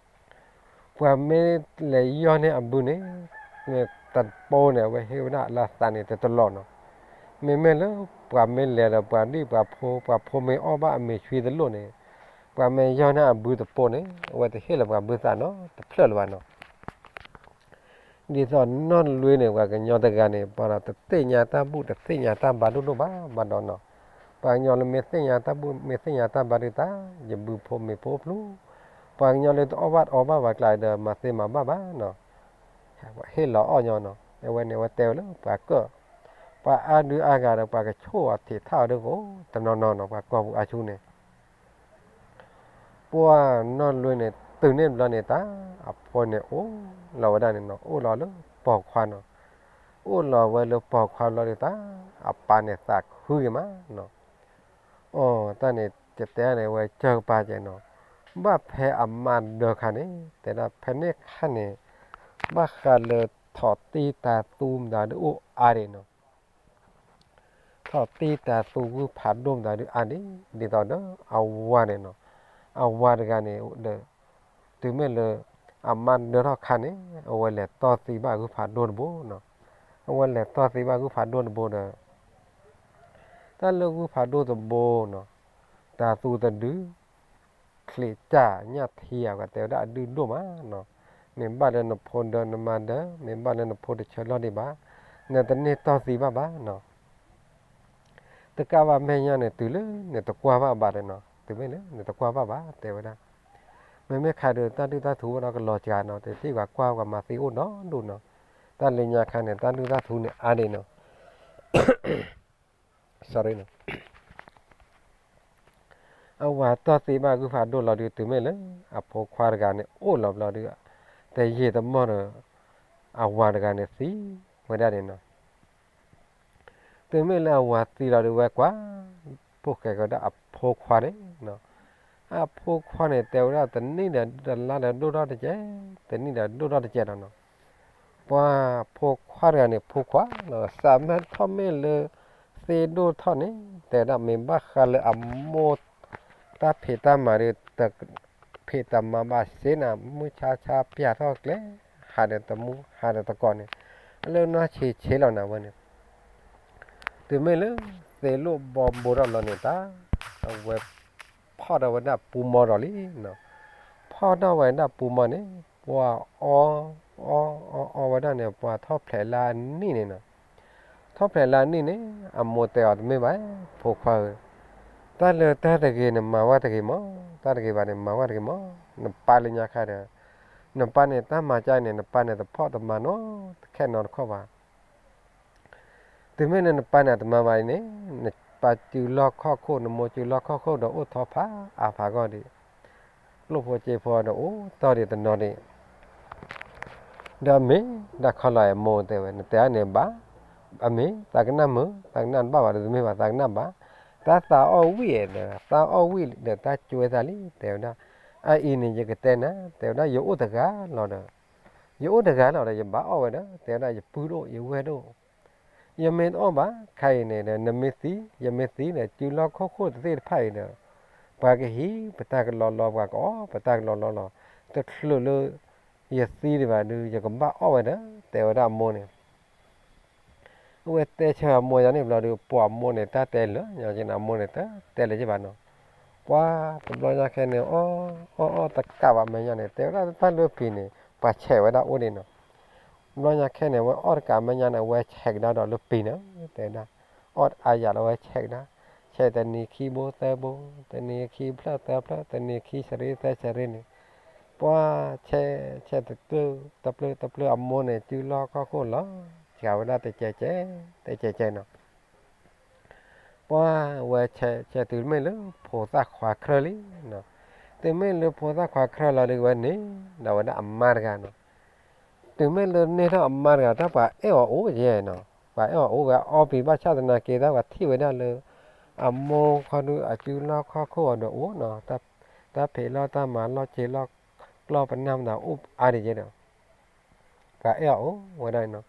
ပှၤမ့ၢ်လဲၤယီၢ်န့ၢ်အဘုန့ၣ်, မ့ၢ်တပိန့ၣ် အဝဲဟ့ၣ်ဝဲဒၣ်လၢအသးန့ၣ်တတလီၢ်နီၤ. မ့မ့ၢ်လၢပှၤမ့ၢ်လဲၤဒီးပှၤဒံၣ်ပှၤဖိ, ပှၤဖိမ့ၢ်အီၣ်ဘၣ်အမ့ၤဆှံတလိၣ်န့ၣ်, ပှၤမ့ၢ်ယီၢ်န့ၢ်အဘုတပိန့ၣ် အဝဲတဟ့ၣ်လၢၤပှၤဘုသးနီတဖျၢၣ်လၢၤဘၣ်နီၤ. ဒ်သိးနီၢ်လွ့န့ၣ် ပှၤကညီတဂၤန့ၣ် ပှၤဒီးတသ့ၣ်ညါတၢ်ဘူၣ်တသ့ၣ်ညါတၢ်ဘါဒိၣ်ဒိၣ်ဘၣ်ဘၣ်ဒီးနီၤ. ပှၤကညီလၢမ့ၢ်သ့ၣ်ညါတၢ်ဘူၣ်မ့ၢ်သ့ၣ်ညါတၢ်ဘါဒုးတၢ်, ယဘုဖိမ့ၤဖိအိၣ်ဖျိ, ပှၤကညီလၢတအီၣ်ဘၣ်တအီဘၣ်ပှၤကျါဒီး မၤသ့မၤဘၣ်ဘၣ်နီၤ. ဟ့ၣ်လီၤအီၣ်ညီနီၤ. အဝဲန့ၣ် အဝဲတဲဝဲလၢပှၤကၢၣ်, ပှၤအါဒုအါဂၤဒီး ပှၤကဆိၣ်အီၤထံးထၣ်အီၤဒ်ကအိၣ်တနီၤနီၤနီၤ ပှၤကီၢ်ပူၤအါဆူန့ၣ် ပှၤနီၢ်လွ့န့ၣ် တုၤန့ၣ်ဘျီန့ၣ်တၢ်, အဖိန့ၣ်အိၣ်လီၤဝဲဒၣ်န့ၣ်နီၤ, အိၣ်လီၤလၢပိာ်ခွါနီၤ. အိၣ်လီၤဝဲလၢပိာ်ခွါဘျီဒုးတၢ်, အပၢ်န့ၣ်သးခုဂ့ၤမးနီၤ. အိၣ်တၢ်န့ၣ် ကတဲန့ၣ်ဝဲကၢၢ်ကပၤကဲနီၤ, ဘၣ်ဖဲအမါဒၢခါန့ၣ် တဲဒၣ်ဖဲန့ၣ်ခါန့ၣ် ဘၣ်ဃးလၢထီၣ်တံၢ်တၤသူမတၤဒုးအိၣ်အါဒံးနီၤ. ထီၣ်တံၢ်တၤသူဂုၢ်ဖးဒိၣ်မတၤဒုးအါဒံး, ဒ်သိးဒီးအဝၤန့ၣ်နီၤ, အဝၤတဂၤန့ၣ်ဒီး တုၤမ့ၢ်လၢ အမါဒၢထီၣ်ခါန့ၣ် အဝဲလဲၤတီၢ်သံဘၣ်ဂုၢ်ဖးဒိၣ်တဘိနီၤ. အဝဲလဲၤတီၢ်သံဘၣ်ဂုၢ်ဖးဒိၣ်တဘိဒီး တၢ်လၢဂုၢ်ဖးဒိၣ်တဘိနီၤ, တၤသူတဒု ချံးကၢ်ညၣ်ထံဧါ ပှၤတဲဝဲဒၣ်အဒုၣ်ဒိၣ်မးနီၤ. မ့ၢ်ဘၣ်လၢနဖိဒၢနမါဒၢ, မ့ၢ်ဘၣ်လၢနဖိတဆၢလီၢ်ဒံးဘၣ်, နတန့ၢ်တီၢ်သံဘၣ်ဘၣ်နီၤ. တကးဘၣ်မဲာ်ညါန့ၣ် တုၤလၢနတကွၢ်ဘၣ်ဘၣ်ဒီးနီၤ, တုၤမ့ၢ်လၢနတကွၢ်ဘၣ်ဘၣ် တဲဝဲဒၣ်. မ့မ့ၢ်ခါဒီး တၢ်ဒုၣ်တၢ်ထူဝဲဒီးကလီၤစှၤနီၤ, တထံၣ်ပှၤကွၢ်ပှၤမၤသံအိၣ်ဒီဒူၣ်နီၤ. တၢ်လၢညါခါန့ၣ် တၢ်ဒုၣ်တၢ်ထူန့ၣ်အါဒံးနီၤ. အဝၤတီၢ်သံဘၣ်ဂုၢ်ဖးဒိၣ်လီၤဒုး တုၤမ့ၢ်လၢ အဖိခွါတဂၤန့ၣ် အိၣ်လီၤဘျီဒုး တယံာ်တမီၢ်ဒီး အဝၤတဂၤန့ၣ်သံဝဲဒၣ်န့ၣ်နီၤ. တုၤမ့ၢ်လၢအဝၤသံလီၤဒုး ဝဲကွၢ် ဖိၣ်ဃဲကဒီးအဖိခွါန့ၣ်နီၤ. အဖိခွါန့ၣ် တဲဝဲဒၣ်တနံၣ်ဒီးတလါဒီးဒိၣ်ထီၣ်တကဲး, တနံၣ်ဒီးဒိၣ်ထီၣ်တကဲးလီၤနီၤ. ပှၤဖိခွါတဂၤန့ၣ် ဖိခွါလီၤ သးမ့ၢ်ထီၣ်မ့ၢ်လၢသ့ဒိၣ်ထီၣ်န့ၣ် တဲဝဲဒၣ်မ့ၢ်ဘၣ်ဃးလၢအမိၢ် တၢ်ဖံးတၢ်မၤဒီး တဖံးတမၤဘၣ်စ့ၢ်နၤ မုၢ်ဆါဆါပျၢ်ထီၣ်ကျဲ ဟးဒီးတမူဟးဒီးတကိးန့ၣ် အလၢနီၢ်ဆံးဆံးလီၤနၤဝဲန့ၣ် တုၤမ့ၢ်လၢသ့လိၣ်ဘီဘိထီၣ်လီၤန့ၣ်တၢ် အဝဲဖီၣ်ထီၣ်ဝဲဒၣ်ပူမီဒီးလံနီၤ. ဖီၣ်ထီၣ်ဝဲဒၣ်ပူမီန့ၣ် ပှၤအီ အီ အီ အီဝဲဒၣ်န့ၣ် ပှၤထီၣ်ဖျဲးလၢအနံၣ်န့ၣ်နီၤ. ထီၣ်ဖျဲးလၢအနံၣ်န့ၣ် အမိၢ်တဲအီၤတမ့ၢ်ဘၣ် ဖိခွါဧၢ, တၢ်လၢတၢ်တဂ့ၤနမၤဝဲတဂ့ၤမး, တၢ်တဂ့ၤဘၣ်န့ၣ် မၤဝဲတဂ့ၤမး, နပၢ်လၢညါခါဒီး နပၢ်န့ၣ်တၢ်မၤကါန့ၣ် နပၢ်န့ၣ်တဖီၣ်တမၤနီတခဲနီတခီဘၣ်. တုၤမ့ၢ်လၢနပၢ်န့ၣ်တမၤဘၣ်အံၤန့ၣ် နပၢ်စုလီၢ်ခီၣ်ခိၣ် နမိၢ်စုလီၢ်ခီၣ်ခိၣ်ဒီးအိၣ်ထီၣ်ဖးအါဖးဂီၢ်ဒံး ကျိၣ်ဖိစ့ဖိဒီးအိၣ်တီၢ်ဒံးတနီၤဒံး ဒီးမ့ၢ်ဒၣ်ခီလီၤအမိၢ်တဲဝဲ နတဲအါန့ၣ်ဘၣ်, အမ့ၢ်သးကနၣ်မုာ် သးကနၣ်တဘၣ်ဘၣ်ဒီးတမ့ၢ်ဘၣ် သးကနၣ်ဘၣ်, တၢ်သးအီၣ်ဝံၣ်ဒီး သးအီၣ်ဝံၣ်ဒီးတၢ်ကွဲသးလံ တဲဝဲဒၣ်, အအံၤန့ၣ် ယကတဲနၤ တဲဝဲဒၣ် ယအိၣ်တဂၤလီၤဒီး ယအိၣ်တဂၤလီၤဒီး ယဘၣ်အီၣ်ဝဲဒီး တဲဝဲဒၣ် ယပုၢ်တအိၣ် ယဝဲၢ်တအိၣ်, ယမ့ၢ်တအီၣ်ဘၣ်ခဲအံၤန့ၣ်ဒီး နမ့ၢ်သံ ယမ့ၢ်သံဒီး စုလီၢ်ခီၣ်ခိၣ်တသ့ၣ်တဖၣ်အံၤဒီး ပှၤကဟံးပတၢ်ကလီလီၤ ပှၤကအီၣ်ပတၢ်ကလီလီၤလီၤ. တချုးလၢယသံဒံးဘၣ်ဒုး ယကဘၣ်အီၣ်ဝဲဒီး တဲဝဲဒၣ်အမိၢ်န့ၣ် အဝဲတဲဆၢအမိၢ်ယၤန့ၣ်ဘျီဒီး ပှၤအမိၢ်န့ၣ် တၢ်တဲလၢာ်ညီက့န့ၣ် အမိၢ်န့ၣ်တတဲလၢၤဘၣ်နီၤ. ပှၤတဘျီညါခဲန့ၣ် အီၣ်အီၣ်အီၣ်တကးဘၣ်မဲာ်ညါန့ၣ် တဲဝဲဒၣ်တၢ်လၢပံၤန့ၣ် ပှၤဆဲးဝဲဒၣ်အိၣ်ဒံးနီၤ. တဘျီညါခဲန့ၣ် အဝဲအီၣ်တကးမဲာ်ညါန့ၣ် အဝဲဆဲးကဒါဒီးလၢပံၤန့ၣ် တဲဒၣ် အီၣ်အါယၤလၢအဝဲဆဲးကဒါ, ဆဲးတနံၤခံဘိသၢဘိ, တနံၤခံဖျၢၣ်သၢဖျၢၣ်, တနံၤခံစရ့သၢစရ့န့ၣ် ပှၤဆဲးဆဲးတပျၢၢ်တပျၢၢ်တပျၢၢ် အမိၢ်န့ၣ် စုလီၢ်ခီၣ်ခိၣ်လီၤ စှၤဝဲဒၣ်တကဲးကဲး တကဲးကဲးနီၤ. ပှၤဝဲဆဲးဆဲးတုၤမ့ၢ်လၢဖိသၣ်ခွါခြၢၢ်လံနီၤ. တုၤမ့ၢ်လၢဖိသၣ်ခွါခြၢၢ်လီၤဒုး ဝဲန့ၣ်ဒီးဝဲဒၣ်အမါတဂၤနီၤ. တုၤမ့ၢ်လၢန့ၢ်ထီၣ်အမါတဂၤ တၢ်ပှၤအဲၣ်အီၤအိၣ်ယဲနီၤ. ပှၤအဲၣ်အီၤအိၣ်ဝဲအီပံၤ ဘၣ်ဆၣ်သနာ်က့ တၢ်ပှၤထံၣ်ဝဲဒၣ်လၢ အမိၢ်ခီဒုး အစုလီၢ်ခီၣ်ခိၣ်အီၤဒီးအိၣ်နီၤ. တၢ်ဖံးလီၢ်တၢ်မၤလီၢ် စ့လီၢ်ကျီၢ်ပနၢ်မတၤအိၣ်အါဒံးယဲဒီး ပှၤအဲၣ်အီၤအိၣ်ဝဲဒၣ်နီၤ.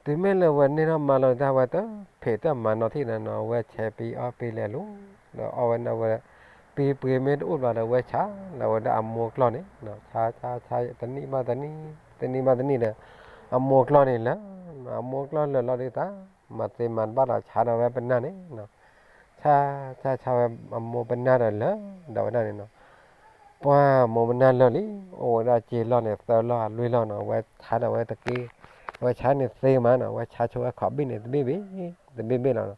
တုၤမ့ၢ်လၢဝဲန့ၢ်ထီၣ်မါလီၤ တၢ်ဝဲတဖံးတၢ်မၤနီတထံၣ်နီၤနီၤ ဝဲဆဲးပံအီပံလဲၤလိၤ ဒီးအီၣ်ဝဲန့ၣ်ဝဲ ပံပှ့ၤမ့ၢ်တအိၣ်ဘျီဒီး ဝဲဆါလီၤဝဲဒၣ်အမိၢ်ကျီၢ်န့ၣ် ဆါဆါဆါ တနံၣ်ဘၣ်တနံၣ် တနံၣ်ဘၣ်တနံၣ်ဒီး အမိၢ်ကျီၢ်န့ၣ်လၢာ်, အမိၢ်ကျီၢ်လၢာ်လီၤဒုး တၢ်မၤသ့မၤတဘၣ်ဒီး ဆါဒီးဝဲပနၢ်န့ၣ်နီၤ. ဆါဆါဆါဝဲအမိၢ်ပနၢ်ဒီးလၢာ်ဒီးဝဲဒၣ်န့ၣ်နီၤ. ပှၤမိၢ်ပနၢ်လၢာ်လံ အိၣ်ဝဲဒၣ်စ့လီၢ်န့ၣ် သၢလီၢ်လွံၢ်လီၢ်နီၤ ဝဲဆါဒီးဝဲတက့ၢ်, ဝဲဆါန့ၣ်သ့မးနီၤ ဝဲဆါဆိဝဲခီးဘ့ၣ်န့ၣ် တဘ့ၣ်ဘ့ၣ် တဘ့ၣ်ဘ့ၣ်လီၤနီၤ.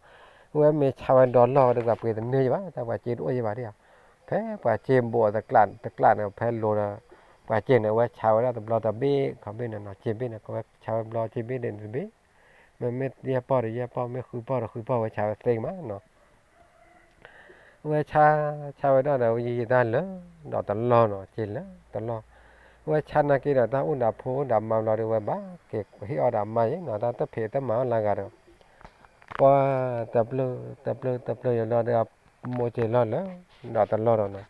ဝဲမ့ၢ်ဆါဝဲဒီလီၢ်ဒီး ပှၤပှ့ၤတန့ၢ်ယဘၣ် တၢ်ပှၤစ့တအိၣ်ယဘၣ်ဒံးဧါ. ဖဲပှၤစ့ဘိးတကျးတကျးန့ၣ် ဖဲလိၤဒီး ပှၤစ့န့ၣ် ဝဲဆါဝဲဒၣ်တဘျီတဘ့ၣ် ခီးဘ့ၣ်န့ၣ်နီၤ စ့ဘ့ၣ်န့ၣ် ဝဲဆါဝဲဘျီစ့ဘ့ၣ်န့ၣ်တဘ့ၣ် မ့မ့ၢ်ယဲၢ်ပီၢ်ဒီးယဲၢ်ပီၢ် မ့ၢ်ဃုပီၢ်ဒီးဃုပီၢ် ဝဲဆါဝဲသ့မးနီၤ. ဝဲဆါ ဆါဝဲဒၣ်ဒီး ဝဲယံာ်ယံာ်တၢ်လၢာ်ဒီးတလီၢ်နီၤ စ့လၢာ်တလီၢ်. ဝဲဆါနာ်က့ဒီး တၢ်အိၣ်ဒီးဖိအိၣ်ဒီးမါဘျီဒီး ဝဲဘၣ်က့ၤဟ့ၣ်အီၣ်ဒီးမါယဲနီၤ တၢ်တဖံးတၢ်မၤအီၣ်လၢဂၤဒီး ပှၤတပျၢၢ်တပျၢၢ်တပျၢၢ်ယလီၤဒီး အမိၢ်စ့လီၢ်လၢာ်ဒီးတလီၢ်ဒီးနီၤ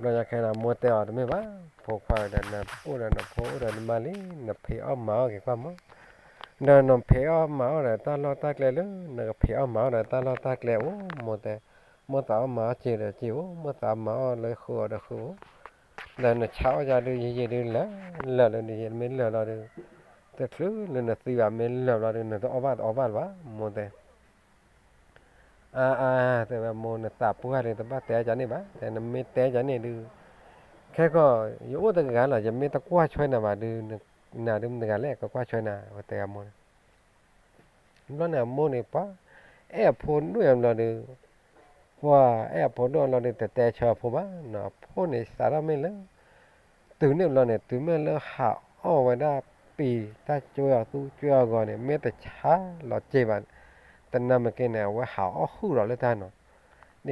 ဘျီညါခဲန့ၣ် မိၢ်တဲအီၤတမ့ၢ်ဘၣ်, ဖိခွါဒီး နအိၣ်ဒီးနဖိအိၣ်ဒီးနမါလံ, နဖံးအီၣ်မၤအီၣ်က့ၤကွၢ်မး, ဒီးနဖံးအီၣ်မၤအီၣ်ဒီးတၢ်လီၢ်တၢ်ကျဲလၢ နကဖံးအီၣ်မၤအီၣ်ဒီးတၢ်လီၢ်တၢ်ကျဲအိၣ်, မိၢ်တဲ, မိၢ်သးအီၣ်မၤအီၣ်စ့ဒီးစ့အိၣ်, မိၢ်သးမၤအီၣ်လၢဃုာ်အီၤဒီးဃုာ်အိၣ်, ဒီးနဆါအီၣ်ယၤဒုး ယံာ်ယံာ်ဒုးလၢာ်, လၢာ်လၢနယံာ်မ့ၢ်လၢာ်လီၤဒုး, တချုးလၢနသံဘၣ်မ့ၢ်လၢာ်လီၤဒုး နတအီၣ်ဘၣ်တအီဘၣ်လၢၤဘၣ်, မိၢ်တဲ အါအါ တဲဝဲမိၢ် နသးပှၢ်လံ တဘၣ်တဲအီၤကန့ၣ်ဘၣ်, တဲနမ့ၢ်တဲကန့ၣ်ဒုး ခဲကီၢ် ယအိၣ်တဂၤလီၤ ယမ့ၢ်တကွၢ်ဆွဲနၤဘၣ်ဒုး နၤဒုးမတဂၤလဲၣ် ကကွၢ်ဆွဲနၤ ဝဲတဲအမိၢ်န့ၣ် ဘျီန့ၣ်အမိၢ်န့ၣ် ပှၤအဲၣ်အဖိဒိၣ်အဘျီဒုး, ပှၤအဲၣ်အဖိဒိၣ်အဘျီဒုး တတဲဆၢအဖိဘၣ်နီၤ, အဖိန့ၣ်စးထီၣ်မ့ၢ်လၢ တုၤန့ၣ်ဘျီန့ၣ် တုၤမ့ၢ်လၢဟးအီၣ်ဝဲဒၣ်ပံၤ တၢ်ကွဲအီၤသူကွဲအီၤဂီၤန့ၣ် မ့ၢ်တဆါလီၤစ့ဘၣ်, တနၤမ့ၢ်က့န့ၣ် အဝဲဟးအီၣ်ဟုၣ်ဒီးလၢတၢ်နီၤ,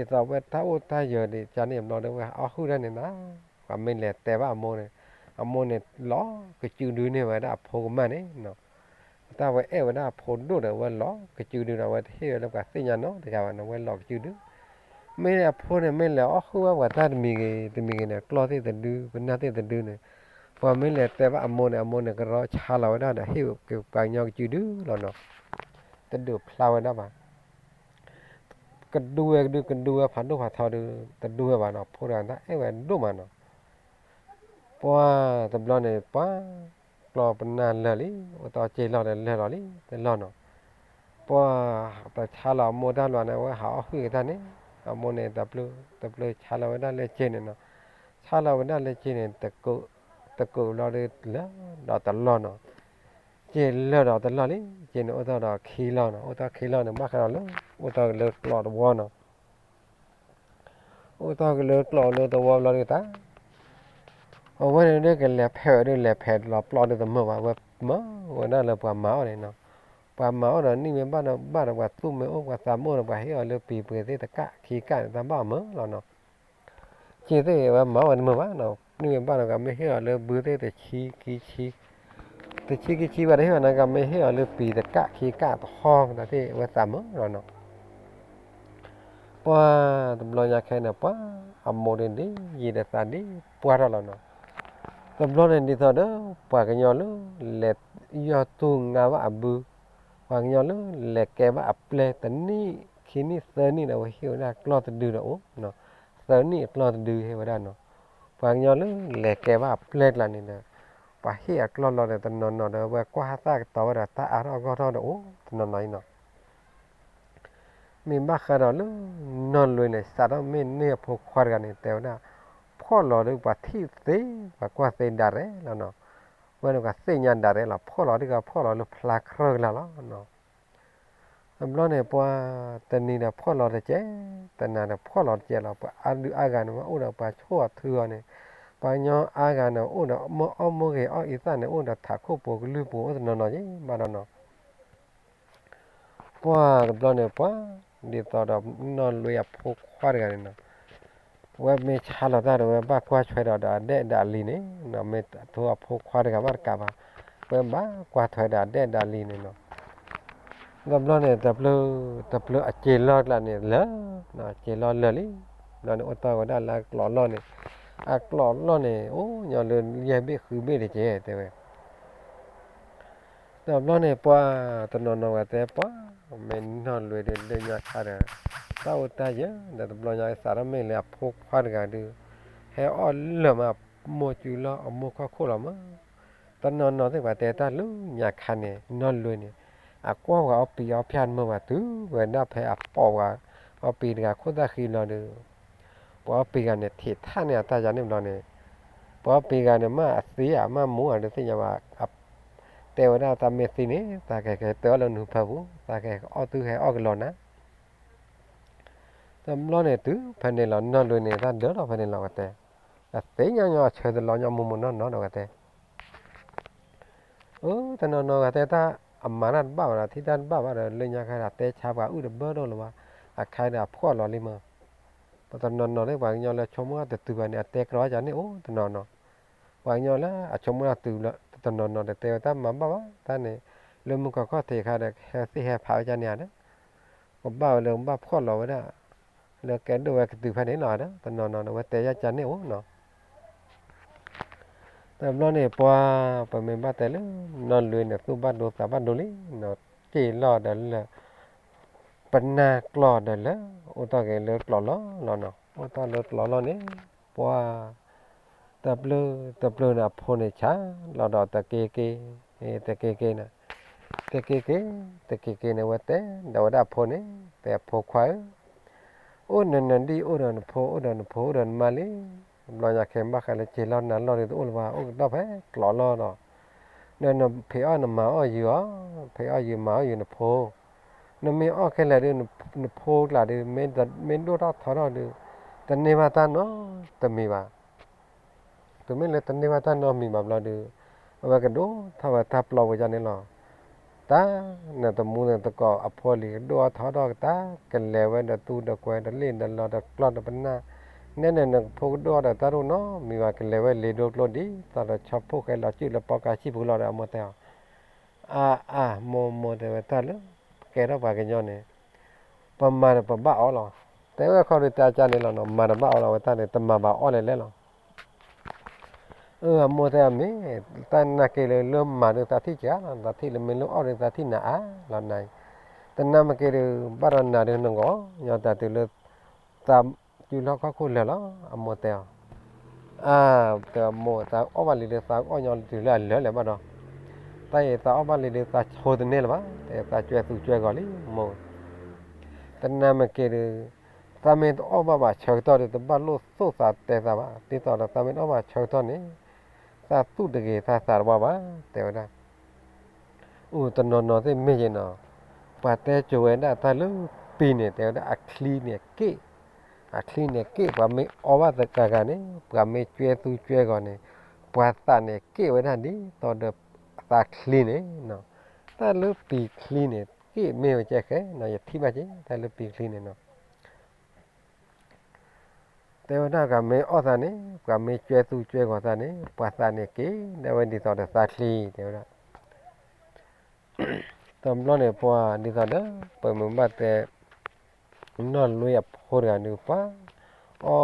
ဒ်သိးဝဲတၢ်အိၣ်တၢ်ယၢၤဒ်ကန့ၣ်ဘျီဒီး ဝဲဟးအီၣ်ဟုၣ်တၢ်န့ၣ်နီၤ, ပှၤမ့ၢ်လဲၤတဲဘၣ်အမိၢ်န့ၣ်, အမိၢ်န့ၣ်လီၤကစုဒုန့ၢ်ဝဲဒၣ်အဖိကမၢ်န့ၣ်နီၤ တၢ်ဝဲအဲၣ်ဝဲဒၣ်အဖိဒိၣ်ဒီး ဝဲလီၤကစုဒုဒီး ဝဲတဟ့ၣ်ဝဲလၢပှၤသ့ၣ်ညါနီတဂၤဘၣ်န့ၣ် ဝဲလီၤကစုဒု, မ့ၢ်အဖိန့ၣ် မ့ၢ်လဲၤအီၣ်ဟုၣ်ဘၣ်ပှၤတၢ်တမံၤဂ့ၤ တမံၤဂ့ၤန့ၣ် ကျီၢ်သ့ၣ်တဒု ပနၢ်သ့ၣ်တဒုန့ၣ်, ပှၤမ့ၢ်လဲၤတဲဘၣ်အမိၢ်န့ၣ် အမိၢ်န့ၣ် ကရီဆါလီၤဝဲဒၣ်ဒီး ဟ့ၣ်က့ၤပှၤကညီကစုဒုလီၤနီၤ, တဒုးဖျါဝဲဒၣ်ဘၣ် ကဒုဝဲကဒု ကဒုဝဲဖးဒိၣ်ဖးထီဒုး တဒုဝဲဘၣ်နီၤ, ဖိတဂၤတၢ်အဲၣ်ဝဲဒိၣ်မးနီၤ ပှၤတဘျီန့ၣ် ပှၤကျီၢ်ပနၢ်လၢာ်လံ, အိၣ်တီစ့လီၢ်ဒီးလၢာ်လီၤလံ တလီၢ်နီၤ, ပှၤတဆါလီၤအမိၢ်တၢ်ဘျီန့ၣ် အဝဲဟးအီၣ်ဟုၣ်က့ၤတၢ်န့ၣ်, အမိၢ်န့ၣ် တပျၢၢ်တပျၢၢ်ဆါလီၤဝဲဒၣ်လၢစ့န့ၣ်နီၤ, ဆါလီၤဝဲဒၣ်လၢစ့န့ၣ် တကုာ်ဘျီဒီးလၢာ်ဒီးတလီၢ်နီၤ, စ့လၢာ်ဒီးတလီၢ်လံ, စ့န့ၣ်အိၣ်တီဒီးခံလီၢ်နီၤ, အိၣ်တီခံလီၢ်န့ၣ် ဘၣ်ဃးဒီးလၢ အိၣ်တီလၢကျီၢ်တဝီနီၤ အိၣ်တီကလၢကျီၢ်လၢတဝီဘျီဒုးတၢ်, အဝဲန့ၣ်ဒုးကလဲၤဖဲးဝဲဒုး လဲၤဖဲးလီၤပျီဒုးတမုာ်ဘၣ်, ဝဲမၤဝဲဒၣ်လၢပှၤမၤအီၣ်န့ၣ်နီၤ, ပှၤမၤအီၣ်ဒီးနံၣ်မ့ၢ်ဘၣ်ဒီးဘၣ်ဒီး ပှၤသူၣ်မ့ၢ်အိၣ် ပှၤသးမ့ၢ်အိၣ်ဒီး ပှၤဟ့ၣ်အီၤလၢပံၤပှ့ၤသ့ၣ်တကးခံကးန့ၣ် တၢ်ဘၣ်အီၤမုာ်လီၤနီၤ စ့သ့ၣ်ဝဲမၤအီၣ်ဝဲတမုာ်ဘၣ်နီၤ, နံၣ်မ့ၢ်ဘၣ်ဒီးကမ့ၢ်ဟ့ၣ်အီၤလၢဘုသ့ၣ်တဆံခံဆံ, တဆံခံဆံဘၣ်တဟ့ၣ်အီၤန့ၣ် ကမ့ၢ်ဟ့ၣ်အီၤလၢပံၤတကးခံကးတဟီ တၢ်သ့ၣ်ဝဲသးမုာ်လီၤနီၤ, ပှၤတဘျီညါခဲန့ၣ် ပှၤအမိၢ်ဒုးဒ်ယံာ်ဒီးသးဒ်ပှၢ်ထီၣ်လီၤနီၤ, တဘျီန့ၣ်ဒ်သိးဒီး ပှၤကညီလၢ လဲၤယီၢ်တူၢ်ငါဘၣ်အဘု ပှၤကညီလၢလဲၤကဲဘၣ်အပျဲၢ်တနံၣ်ခံနံၣ်သၢနံၣ်ဒီး ဝဲဟ့ၣ်ဝဲဒၣ်ကျီၢ်တဒုဒီးအိၣ်, သၢနံၣ်အကျီၢ်တဒုဟ့ၣ်ဝဲဒၣ်နီၤ. ပှၤကညီလၢလဲၤကဲဘၣ်အပျဲၢ်ကျါန့ၣ်ဒီး ပှၤဟ့ၣ်အကျီၢ်လီၤဒီး တနီၤနီၤဒီး ဝဲကွၢ်ဟးသၣ်ကတီၤဝဲဒီး တၢ်အါထီၣ်အဂီၢ်ထီၣ်ဒီးအိၣ်တနီၤနီၤအံၤနီၤ. မ့ၢ်ဘၣ်ဃးဒီးလၢနီၢ်လွ့န့ၣ် စးထီၣ်မ့ၢ်န့ၢ်အဖိခွါတဂၤန့ၣ် တဲဝဲဒၣ် ဖှီၣ်လီၤဒီးပှၤထံၣ်သ့ ပှၤကွၢ်သ့ဒၣ်ရဲၣ်လီၤနီၤ. ဝဲန့ၣ်ပှၤသ့ၣ်ညါဒၣ်ရဲၣ်လီၤ, ဖှီၣ်လီၤဒ်က ဖှီၣ်လီၤလၢဖျါခြၢၣ်ကလာ်လီၤနီၤ. တဘျီန့ၣ် ပှၤတနံၤဒီးဖှီၣ်လီၤတကဲ, တနၤဒီးဖှီၣ်လီၤတကဲလီၤ. ပှၤအါဒုအါဂၤန့ၣ် ဝဲအိၣ်ဒီးပှၤဆိၣ်အီၤထုအီၤန့ၣ်, ပှၤကညီအါဂၤန့ၣ် အိၣ်ဒီးမိၢ်အီၣ်မိၢ်ဂ့ၤအီၣ်အံသၣ်န့ၣ် အိၣ်ဒီးထးခိၣ်ပူၤကလုၢ်ပူၤ အိၣ်တနီၤနီၤယ့ၣ်ဘၣ်ဒီးနီၤ. ပှၤတဘျီန့ၣ် ပှၤ ဒ်သိးဒီးနီၢ်လွ့အဖိခွါတဂၤန့ၣ်နီၤ, ဝဲမ့ၢ်ဆါလီၤတၢ်ဒီး ဝဲဘၣ်ကွၢ်ထွဲဒီးဒီးအဒဲၣ်ဒၣ်လံၤန့ၣ်နီၤ, မ့ၢ်ထိအဖိခွါတဂၤဘၣ်တကးဘၣ်, ဝဲဘၣ်ကွၢ်ထွဲဒီးအဒဲၣ်ဒၣ်လံၤန့ၣ်နီၤ. တဘျီန့ၣ် တပျၢ် တပျၢ်အစ့လီၢ်ကျါန့ၣ်လၢာ်, စ့လီၢ်လၢာ်လံ. ဘျီန့ၣ်အိၣ်တ့ၢ်ဝဲဒၣ်လၢအကျိးလီၢ်န့ၣ်, အကျိးလီၢ်န့ၣ် အိၣ်ညီလၢယဲၢ်ဘ့ၣ်ဃုဘ့ၣ်တက့ၢ် တဲဝဲ. တဘျီန့ၣ် ပှၤတနီၤနီၤဂၤတဲ ပှၤ မ့ၢ်နီၢ်လွ့ဒီး လၢညါခါဒီး တၢ်အိၣ်တၢ်ယၢၤဒီး တဘျီညါအသးထီၣ်မ့ၢ်လၢအဖိခွါတဂၤဒီး ဟဲအီၣ်လၢာ်မး မိၢ်စုလီၢ်အမိၢ်ခီၣ်ခိၣ်လီၤမး. တနီၤနီၤသ့ၣ်ပှၤတဲတၢ်လၢညါခါန့ၣ် နီၢ်လွ့န့ၣ် အကွၢ်ပှၤအီၣ်ပံၤအီၣ်ဖၠၣ်တမုာ်ဘၣ် တုၤဝဲဒၣ်ဖဲအပိာ်ပှၤအီၣ်ပံၤတဂၤခိၣ်သၣ်ဃံဘျီဒီး ပှၤအီၣ်ပံၤဂၤန့ၣ် ထံးထၣ်န့ၢ်အတၢ်ယၤန့ၣ်ဘျီန့ၣ်, ပှၤအီၣ်ပံၤဂၤန့ၣ် မ့ၢ်အသံဧါ မ့ၢ်မူဧါ တသ့ၣ်ညါဘၣ်. တဲဝဲဒၣ် သးမ့ၢ်သံန့ၣ် သးကဟဲက့ၤတၢၢ်အီၣ်လၢနဟူဖၢပူၤ, သးကဟဲအီၣ်သုဟဲအီၣ်ကလီၤနၤ. တဘျီန့ၣ်တုၤဖဲန့ၣ်လီၤ နီၢ်လွ့န့ၣ် တၢ်ဒၢးထီၣ်ဖဲန့ၣ်လီၤ ဂၤတဲ, အသ့ၣ်ညါညီအဆၢတလီၤညီမိၢ်မိၢ်နီၢ်နီၢ်ဒီးဂၤတဲ အၢ တနီၤနီၤဂၤတဲတၢ် အမၤတၢ်တဘၣ်ဘၣ်ဒီး ထံၣ်တၢ်တဘၣ်ဘၣ်ဒီး လၢညါခါဒီး အတဲဆါပှၤအုၣ်တဘၢဒီးလၢၤဘၣ်, အခါဒီးအဖှီၣ်လီၤလံမး. ပှၤတနီၤနီၤသ့ၣ် ပှၤကညီလၢဆိကမိၣ်တတုၤဘၣ်န့ၣ် အတဲကြီကန့ၣ်အိၣ်တနီၤနီၤ. ပှၤကညီလၢအဆိကမိၣ်တတုၤ တနီၤနီၤဒီး တဲဝဲတၢ်မၤဘၣ်ဘၣ်တၢ်န့ၣ်, လၢမုၢ်ကီၢ်ခီၣ်ထံးအခါဒီး ဟဲသ့ၣ်ဟဲဖးဝဲကန့ၣ်ဧါဒီး ကဘၣ်ဝဲလၢကဘၣ်ဖှီၣ်လီၤဝဲဒၣ် လၢကဲဒိၣ်ဝဲကတုၤဖဲန့ၣ်လီၤဒီး တနီၤနီၤဒီး ဝဲတဲယါကန့ၣ်အိၣ်နီၤ. တဘျီန့ၣ် ပှၤ ပမ့ၢ်ဘၣ်တဲလၢ နီၢ်လွ့န့ၣ် သူၣ်ဘၣ်ဒိသးဘၣ်ဒိလံနီၤ, စ့လီၢ်ဒီးလၢာ် ပနၢ်ကျီၢ်ဒီးလၢာ် အိၣ်တ့ၢ်က့ၤလၢကျိးလီၢ်လီၤနီၤ, အိၣ်တ့ၢ်လၢကျိးလီၢ်န့ၣ် ပှၤ တပျၢ် တပျၢ်န့ၣ်အဖိန့ၣ်ဆါလီၤဒီးတက့ၤက့ၤ တက့ၤက့ၤန့ၣ် တက့ၤက့ၤ တက့ၤက့ၤန့ၣ် ဝဲတဲဒီးဝဲဒၣ်အဖိန့ၣ် တဲအဖိခွါဧၢ အိၣ်နနဒံၣ်အိၣ်ဒီးနဖိ အိၣ်ဒီးနဖိ အိၣ်ဒီးနမါလံ. ဘျီညါခဲဘၣ်ဃးလၢစ့လီၢ်နၢ်လီၢ်ဒ်သိးအိၣ်လၢၤဘၣ် အိၣ်ကတီၢ်ဖဲကျိးလီၢ်ဒီး နနဖံးအီၣ်နမၤအီၣ်ယုာ်အီၤ, ဖံးအီၣ်ယုာ်မၤအီၣ်ယုာ်နဖိ, နမ့ၢ်အီၣ်ခဲလၢာ်ဒီး နဖိကျါဒီး မ့ၢ်ဒိၣ်ထီၣ်ထီထီၣ်ဒီး တန့ၢ်ဘၣ်တၢ်နီတမံၤဘၣ်. တုၤမ့ၢ်လၢတန့ၢ်ဘၣ်တၢ်နီတမံၤဘၣ်ဘျီဒီး အဝဲကဒိၣ်ထီၣ်ဝဲတၢ်ပျီပူၤယါန့ၣ်လီၤ. တၢ်နတမူနတကိးအဖိလံၤကဒိၣ်အီၣ်ထီၣ်ထီၣ်ကတၢၢ် ကလဲၤဝဲဒီးသူဒီးကွဲဒီးလ့ၣ်ဒီးလီဒီးကျီၢ်ဒီးပနၢ်, နဲန့ၣ်နဖိကဒိၣ်အီၣ်ဒီးတၢ်ဒိၣ်နီတမံၤဘၣ် ကလဲၤဝဲလ့ဒိကျိၣ်ဒ်သိးဒီးဆီဖှိၣ်ဃဲလီၤစုၣ်လၢပီကါဆံၣ်ပူၤလီၤဒီးအမိၢ်တဲအီၤ အါအါ မိၢ်မိၢ်တဲဝဲတၢ်လၢ ကဲထီၣ်ပှၤကညီန့ၣ် ပမၤဒီးပဘၣ်အီၣ်လီၤ. တဲဝဲခီဒီးတၢ်ကန့ၣ်လီၤနီၤ မၤတဘၣ်အီၣ်လီၤဝဲတၢ်န့ၣ် တမၤဘၣ်အီၣ်လဲၣ်လဲၣ်လီၤ. အၢ အမိၢ်တဲအမ့ၢ် တၢ်နာ်က့ၤလၢ လၢမၤဒီးသးထံၣ်စှၤလီၤ သးထံၣ်လၢမ့ၢ်လၢအီၣ်ဒီးသးထံၣ်နၤအါလီၤနၤအံၤ, တနာ်မ့ၢ်က့ၤဒီး ဘၣ်ဒီးနၤဒီးနဂီၢ် ညီတၢ်တုၤလၢ သးစုလီၢ်ခီၣ်ခိၣ်လၢာ်လီၤ အမိၢ်တဲအီၤ. အၢ တဲအမိၢ် သးအီၣ်ဘၣ်လံဒီးသးအီၣ်ညီတုၤလၢအလၢာ်လဲၣ်ဘၣ်ဒီး, တၢ်အံၤသးအီၣ်ဘၣ်လံဒီးသးဆိတန့ၢ်လၢၤဘၣ် တဲသးကွဲသူကွဲဂီၤလံမိၢ် တနာ်မ့ၢ်က့ၤဒီး သးမ့ၢ်တအီၣ်ဘၣ်ဘၣ်ဆၢကတီၢ်ဒီး တဘၣ်လိၣ်သိၣ်သးတဲသးဘၣ် ဒ်သိးဒီးသးမ့ၢ်တအီၣ်ဘၣ်ဆၢကတီၢ်န့ၣ် သးသူၣ်တဂ့ၤသးသးတဝါဘၣ် တဲဝဲဒၣ်. အိၣ်တနီၤနီၤသ့ၣ်မ့ၢ်ယဲနီၤ, ပှၤတဲစိၤဝဲဒၣ်တၢ်လၢပံၤန့ၣ် တဲဝဲဒၣ်အချံန့ၣ်က့ၣ်, အချံန့ၣ်က့ၣ် ပှၤမ့ၢ်အီၣ်ဘၣ်သဂၤဂၤန့ၣ် ပှၤမ့ၢ်ကွဲသူကွဲဂီၤန့ၣ် ပှၤသးန့ၣ်က့ၣ်ဝဲဒၣ်ဒ်သိးဒီးသးချံန့ၣ်, တၢ်လၢပံၤချံန့ၣ် က့ၣ်မ့ၢ်ဝဲကဲဃဲနီၤ ယထံၣ်ဘၣ်က့ၤ တၢ်လၢပံၤချံန့ၣ်နီၤ တဲဝဲဒၣ်ပှၤမ့ၢ်အီၣ်သးန့ၣ် ပှၤမ့ၢ်ကွဲသူကွဲဂီၤသးန့ၣ် ပှၤသးန့ၣ်က့ၤ ဒၣ်ဝဲဒ်သိးဒီးသးချံ တဲဝဲဒၣ်. တဘျီန့ၣ်ပှၤဒ်သိးဒီး ပမ့ၢ်ဘၣ်တဲ နီၢ်လွ့အဖိတဂၤဒုး ပှၤ အီၣ်